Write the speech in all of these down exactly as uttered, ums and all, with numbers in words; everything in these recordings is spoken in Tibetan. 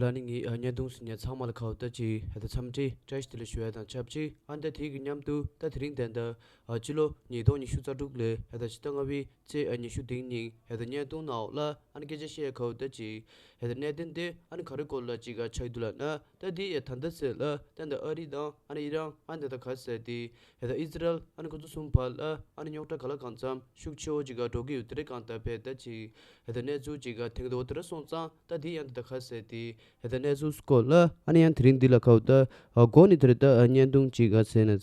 ལ་ནི་ངའི་ཨ་བརྙན་ཐུང་གཟིགས་མཁན་ཚང་མ་ལ་ཁ་བ་ད་ཅིག་ཧེ་ད་འཚམས་འདྲི་བཀྲ་ཤིས་བདེ་ལེགས་ཞུ་ཡ་དང་ཆབས་ཅིག་ཨ་ནི་ད་དེ་གི་མཉམ་དུ་ད་དེ་རིང་དེ་འདྲ་ཨ་ཕྱི་ལོ་ཉིས་སྟོང་ཉི་ཤུ་རྩ་དྲུག་ལོའི་ཧེ་ད་ཕྱི་ཟླ་ལྔ་པའི་ཚེས་ཨ་ཉི་ཤུ་དེ་ཉིན་ཧེ་ད་བརྙན་ཐུང་ནང་ལ་ཨ་ནི་སྐད་ཆ་བཤད་ཡ་ཁ་བ་ད་ཅིག་ཧེ་ད་གནད་དོན་དེ་ཨ་ནི་ག་རེ་སྐོར་ལ་ཅིག་ཨ་ཆགས་ཀྱི་འདུག་ལབ་ན། ད་དེ་ཡ་ད་ལྟ་ཚེ་ལ་ད་འདི་ཨ་རི་དང་ཨ་ནི་ཨི་རན་ཨ་ནི་ད་ག་ཟེར་དེ་ཧེ་ད་ཨི་ཟི་རལ་ཨ་ནི་ཁོ་ཚོ་གསུམ་བར་ལ་ཨ་ནི་རྙོག་དྲ་ག་ལ་གང་འཚམ་ཤུགས་ཆེ་བོ་ཅིག་ག་འགྲོ་གི་ཡོད། དེ་རེད་གང་ལྟར་བས་ད་ཅིག་ཧེ་ད་གནས་ཚུལ་ཅིག་ག་ཐེངས་དོ་དེ་ར་སོང་ཙང་ད་དེ་ཡང་ད་ད་ག་ཟེར་དེ་ཧེ་ད་གནས་ཚུལ་སྐོར་ལ་ཨ་ནི་ཡང་དེ་རིང་འདི་ལ་ཁ་བ་ད་ཨ་འགོ་ནས་དེ་རེད་ད་ཨ་བརྙན་ཐུང་ཅིག་ག་ཟེར་ན།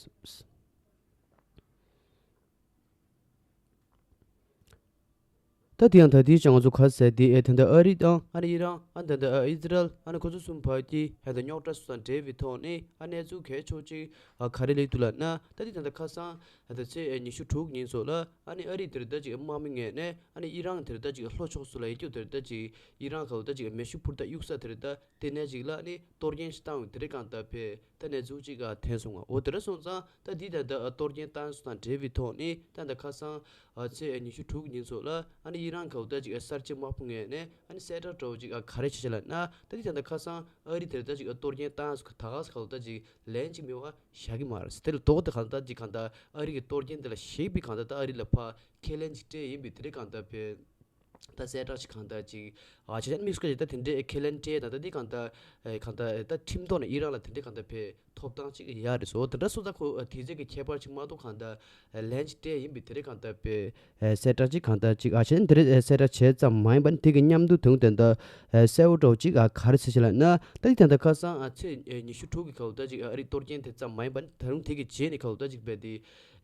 ད་དེ་ཡང་ད་དེའི་ཆ་ང་ཚོ་ག་ཟེར་དེ་ཨེ་ད་ལྟ་ཨ་རི་དང་ཨ་ནི་ཨི་རན་ཨ་ད་ལྟ་ཨ་ཨི་ཟི་རལ་ཨ་ནི་ཁོ་ཚོ་གསུམ་བར་གྱི་ཧེ་ད་རྙོག་དྲ་སོགས་དང་འབྲེལ་བའི་ཐོག་ནས་ཨ་གནས་ཚུལ་གལ་ཆེ་ཅིག་ཨ་ག་རེ་སླེབས་འདུག་ལབ་ན། ད་དེ་ད་ལྟ་ཁ་སང་ཧེ་ད་ཚེས་ཨེ་ཉི་ཤུ་དྲུག་ཉིན་སོགས་ལ་ཨ་ནི་ཨ་རི་དེར་ད་ཅིག་དམག་མི་ངོས་ནས་ཨ་ནི་ཨི་རན་དེར་ད་ཅིག་ལྷོ་ཕྱོགས་སུ་ལ་ཡོད་རྒྱུ་དེར་ད་ཅིག་ཨི་རན་ག་ལ་ད་ཅིག་མེ་ཤུགས་འཕུར་མདའ་གཡུག་ས་དེར་ད་དེ་ནས་ཅིག་ལ་ཨ་ནི་གཏོར་སྐྱོན་ཞིག་བཏང་བའི་དེ་རེད་གང་ལྟར་བས། ད་གནས་ཚུལ་ཅིག་ག་ཐོན་སོང་བ། འོ་དེ་འདྲ་སོང་ཙང་ད་འདི་ད་ལྟ་གཏོར་སྐྱོན་བཏང་སོང་དང་འབྲེལ་བའི་ཐོག་ནས་ད་ལྟ་ཁ་སང་ཨ་ཚེས་ཉི་ཤུ་དྲུག་ཉིན་སོགས་ལ་ཨ་ནི་ཨི་རན་ག་ལ་ད་ཅིག་གསར་བརྗེ་དམག་དཔུང་ངོས་ནས་ཨ་ནི་གསལ་བསྒྲགས་འདྲ་བོ་ཅིག་ག་རེ་བྱས་ཤག་ལབ་ན། ད་འདི་ད་ལྟ་ཁ་སང་ཨ་རི་དེར་ད་ཅིག་གཏོར་སྐྱོན་བཏང་སོང་ག་ད་ག་ས་ག་ལ་ད་ཅིག་ལན་ཅིག་མེད་པ་བཞག་གི་མ་རེད། དེ་ལ་ལྡོག་སྟེ་གང་ལྟར་ཅིག་གང་ལྟར་ཨ་རི་གི་གཏོར་སྐྱོན་དེ་ལ་གཞིགས་པའི་གང་ལྟར་ད་ཨ་རི་ལ་ཕར་ཁས་ལེན་ཅིག་སྤྲད་ཡིན་པའི་དེ་རེད་གང་ལྟར་བས། ད་གསལ་བསྒྲགས་ཅིག་གང་ལྟར་ཅིག་ཨ་ཆ་ཆ་དམིགས་སུ་བཀར་ཅིག་ད་དེ་འདྲའི་ཁས་ལེན་སྤྲད་དང་ད་དེ་གང་ལྟར་ཨེ་གང་ལྟར་ཨེ་ད་ཁྲིམས་ཐོག་ནས་ཨི་རན་ལ་དེ་འདྲའི་གང་ལྟར་བས་ཐོབ་ཐང་ཅིག་ཡག་རེད་སོ། དེ་འདྲ་སོང་ཙང་ཁོ་ཨ་དེ་ཚོ་གི་ཁྱད་པར་ཅིག་མ་གཏོགས་གང་ལྟར་ཨེ་ལན་ཅིག་སྤྲད་ཡིན་པའི་དེ་འདྲའི་གང་ལྟར་བས་ཨེ་གསལ་བསྒྲགས་ཅིག་གང་ལྟར་ཅིག་ཨ་ཆ་དེ་འདྲའི་ཨེ་གསལ་བསྒྲགས་བྱས་ཙམ་མ་ཡིན་པ་ནི་དེ་གི་མཉམ་དུ་དོན་དེ་འདྲ་ཨེ་གསལ་བོ་འདྲ་བོ་ཅིག་ཨ་ག་རེ་ཟེར་ཞིག་ལབ་ན། ད་དེ་ད་ལྟ་ཁ་སང་ཨ་ཚེས་ཨེ་ཉི་ཤུ་དྲུག་གི་སྐབས་ད་ཅིག་ཨ་རི་གཏོར་སྐྱོན་དེ་ཙམ་མ་ཡིན་པ་ནི་ད་རུང་དེ་གི་རྗེས་ནས་སྐབས་ད་ཅིག་བས་དེ་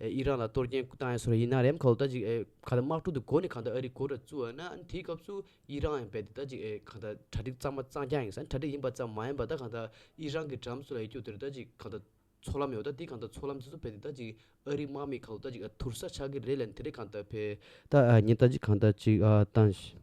ཨེ་ཨི་རན་ལ་གཏོར་སྐྱོན་བཏང་ཡ་སོ་ར་ཡིན་ན་རེམ་ག་ལ་ད་ཅིག་ཨེ་ག་ལ་དམག་འཁྲུག་དེ་འགོ་ནས་གང་ལྟར་ཨ་རི་འགོ་ར་བཙུགས་པ་ན་ཨ་ནི་དེའི་སྐབས་སུ་ཨི་རན་ཡང་རྦད་དེ་ད་ཅིག་ཨེ་གང་ལྟར་གྲ་སྒྲིག་གཙང་མ་གཙང་རྐྱང་ཡིན་ས་ནི་གྲ་སྒྲིག་ཡིན་པ་ཙམ་མ་ཡིན་པ་ད་གང་ལྟར་ཨི་རན་གྱི་འགྲམ་སུ་ལ་ཡོད་རྒྱུ་དེར་ད་ཅིག་གང་ལྟར་མཚོ་ལམ་ཡོད་ད་དེ་གང་ལྟར་མཚོ་ལམ་དེ་ཚོ་རྦད་དེ་ད་ཅིག་ཨ་རི་དམག་མི་གང་ལྟར་ད་ཅིག་ཨ་དུར་ས་ཆགས་ཀྱི་རེད་ལབ་ནས་དེ་རེད་གང་ལྟར་བས། ད་ཨ་ཉིན་ད་ཅིག་གང་ལྟར་ཅིག་ཨ་བཏང་ཞིག་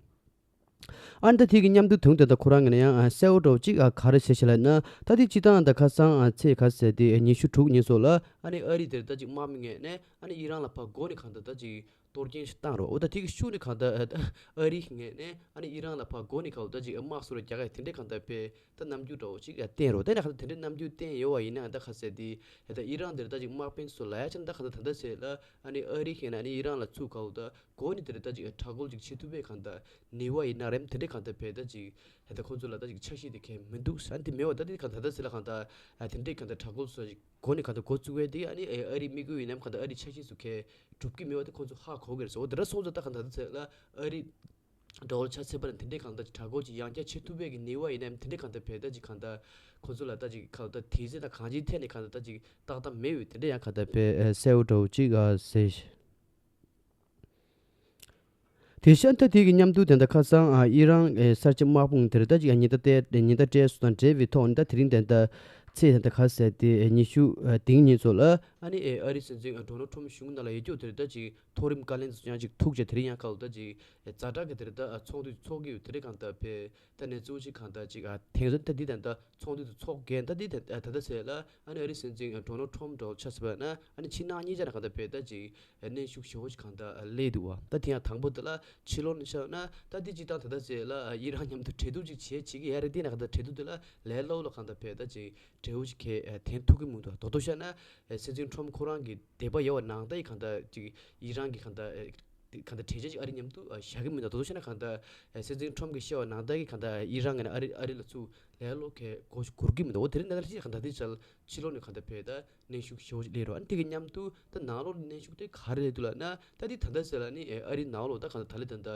ཨ་ནི་ད་དེ་གི་མཉམ་དུ་དོན་དེ་ད་ཁོ་རང་ངོས་ནས་ཡང་ཨ་གསལ་བོ་འདྲ་བོ་ཅིག་ཨ་ག་རེ་བྱས་ཤག་ལབ་ན། ད་དེ་སྤྱི་བཏང་ད་ཁ་སང་ཨ་ཚེས་ག་ཟེར་དེ་ཉི་ཤུ་དྲུག་ཉིན་སོགས་ལ་ཨ་ནི་ཨ་རི་དེར་ད་ཅིག་དམག་མི་ངོས་ནས་ཨ་ནི་ཨི་རན་ལ་ཕར་འགོ་ནས་གང་ལྟར་ད་ཅིག་གཏོར་སྐྱོན་ཞིག་བཏང་རོགས། འོ་ད་དེ་གི་ཤུགས་ནས་གང་ལྟར་ཨ་ཨ་རི་ངོས་ནས་ཨ་ནི་ཨི་རན་ལ་ཕར་འགོ་ནས་གང་ལྟར་ད་ཅིག་དམག་སོགས་ལ་རྒྱག་ག་དེ་འདྲས་གང་ལྟར་བས་ད་རྣམ་འགྱུར་འདྲ་བོ་ཅིག་ཨ་བསྟན་རོགས། དེ་ནས་གང་ལྟར་དེ་འདྲས་རྣམ་འགྱུར་བསྟན་ཡོད་པ་ཡིན་ན་ད་ག་ཟེར་དེ་ད་ཨི་རན་དེར་ད་ཅིག་དམག་དཔོན་ཚོ་ལ་ཡ་ཆ་ད་གང་ལྟར་ད་ལྟ་ཟེར་ལ་ཨ་ནི་ཨ་རི་ངོས་ནས་ཨ་ནི་ཨི་རན་ལ་ཚུར་གང་ལྟར་འགོ་ནས་དེ་རེད་ད་ཅིག་དྲག་རྒོལ་ཅིག་བྱེད་ཐུབ་པའི་གང་ལྟར་ནུས་པ་ཡིན་ན་རེམ་དེ་འདྲས་གང་ལྟར་བས་ད་ཅིག་ད་ཁོང་ཚོ་ལ་ད་ཅིག་འཆར་གཞི་དེ་གས་མི་འདུག་ཟེར་དེ་མེད་པ་ད་དེ་གང་ལྟར་ད་ཟེར་ལ་གང་ལྟར་ཨ་དེ་འདྲས་གང་ལྟར་དྲག་རྒོལ་སོགས་ཅིག་འགོ་ནས་གང་ལྟར་འགོ་བཙུགས་པས་དེ་ཨ་ནི་ཨ་རི་དམིགས་ཡུལ་ཡིན་ནམ་གང་ལྟར་ཨ་རི་འཆར་གཞི་སུ་གས་གྲུབ་ཀྱི་མེད་པ་དེ་ཁོང་ཚོ་ཧ་གོ་གི་རེད་ཟེར། འོ་དེ་འདྲ་སོང་ཙང་ད་གང་ལྟར་ད་ཟེར་ལ་ཨ་རི་འགྲོ་བར་ཆ་ཚད་པ་ནས་དེ་འདྲས་གང་ལྟར་དྲག་རྒོལ་ཅིག་ཡང་བསྐྱར་བྱེད་ཐུབ་པའི་གི་ནུས་པ་ཡིན་ནམ་དེ་འདྲས་གང་ལྟར་བས་ད་ཅིག་གང་ལྟར་ཁོང་ཚོ་ལ་ད་ཅིག་གང་ལྟར་དེ་ཟེར་ད་གང་ཅིའི་ཐད་ནས་གང་ལྟར་ད་ཅིག་ཏག་ཏག་མེད་འོས་དེ་འདྲས་ཡང་གང་ལྟར་བས་གསལ་བོ་འདྲ་བོ་ཅིག་ཨ་ཟེར། དེ་བཞིན་ད་དེ་གི་མཉམ་དུ་དེ་འདྲ་ཁ་སང་ཨ་ཨི་རན་ཨེ་གསར་བརྗེ་དམག་དཔུང་དེར་ད་ཅིག་ཨ་ཉིན་ད་ལྟའི་ཉིན་ད་སྤྲད་སོང་དང་འབྲེལ་བའི་ཐོག་ནས་ད་དེ་རིང་དེ་འདྲ་ཚེས་དེ་འདྲ་ཁ་ཟེར་ཏེ་ཨེ་ཉི་ཤུ་ཨ་དེ་ཉིན་ཚོ་ལ་ཨ་ནི་ཨེ་ཨ་རི་སྲིད་འཛིན་ཨ་ཌོ་ནལ་ཊམ་གཞུང་ནང་ལ་ཡོད་རྒྱུ་དེར་ད་ཅིག་མཐོ་རིམ་བཀའ་བློན་ཚོ་ཡང་ཅིག་ཐུག་བྱས་དེ་རིང་ཡང་ཁ་ལོ་ད་ཅིག་ཨེ་ཛ་དྲག་གི་དེར་ད་ཨ་ཚོགས་འདུ་ཚོགས་ཀྱི་ཡོད་དེ་རིང་གང་ལྟར་བས། ད་གནས་ཚུལ་ཅིག་གང་ལྟར་ཅིག་ཨ་ཐེངས་སོ་ད་འདི་ད་ལྟ་ཚོགས་འདུ་དུ་ཚོགས་རྒན་ད་འདི་ད་ད་ལྟ་ཟེར་ལ་ཨ་ནི་ཨ་རི་སྲིད་འཛིན་ཌོ་ནལ་ཊམ་འདྲ་བོ་ཆ་ཟེར་བ་ན་ཨ་ནི་ཕྱི་ནང་གཉིས་ཆ་ནས་གང་ལྟར་བས་ད་ཅིག་གནོན་ཤུགས་ཞེ་བོ་ཞིག་གང་ལྟར་སླེབས་འདུག་བ། ད་དེ་ཡང་དང་པོ་དེ་ལ་ཕྱི་ལོགས་ནས་ཆ་ན་ད་འདི་ཅིག་ད་ད་ལྟ་ཟེར་ལ་ཨི་རན་མཉམ་དུ་གྲོས་བསྡུར་ཅིག་བྱེད་བྱེད་ཀྱི་ཡ་རེད། དེ་ན་གང་ལྟར་གྲོས་བསྡུར་དེ་ལ་ལས་སླ་པོ་ལ་གང་ལྟར་བས་ད་ཅིག་འབྲས་བུ་ཞིག་གས་ཐོན་ཐུབ་ཀྱི་མི་འདུག་ད་དོ་ཤ་ན་སྲིད་འཛིན་ཊམ་ཁོ་རང་གི་དད་པ་ཡོད་པ་ནང་ལྟར་གྱི་གང་ལྟར་ཅིག་ཨི་རན་གྱི་གང་ལྟར་གང་ལྟར་གྲོས་ཆོད་ཅིག་ཨ་རི་མཉམ་དུ་བཞག་གི་མི་འདུག་ད་དོ་ཤ་ན་གང་ལྟར་སྲིད་འཛིན་ཊམ་གྱིས་བཤད་པ་ནང་ལྟར་གྱི་གང་ལྟར་ཨི་རན་ངོས་ནས་ཨ་རི་ཨ་རི་ལ་ཚུར་ལས་སླ་པོ་གས་སྒོ་ཞིག་སྒུར་གྱི་མི་འདུག་འོ་དེ་རིང་ནས་ད་ལྟ་ཅིག་གང་ལྟར་དེ་ཆ་ཕྱི་ལོགས་ནས་གང་ལྟར་བས་ད་གནོན་ཤུགས་ཞེ་པོ་ཅིག་སླེབས་རོགས། ཨ་ནི་དེ་གི་མཉམ་དུ་ད་ནང་ལོགས་ནས་གནོན་ཤུགས་དེ་ག་རེ་སླེབས་འདུག་ལབ་ན་ད་འདི་ད་ལྟ་ཟེར་ལ་ནི་ཨ་རི་ནང་ལོགས་ད་གང་ལྟར་ད་ལས་ད་ད་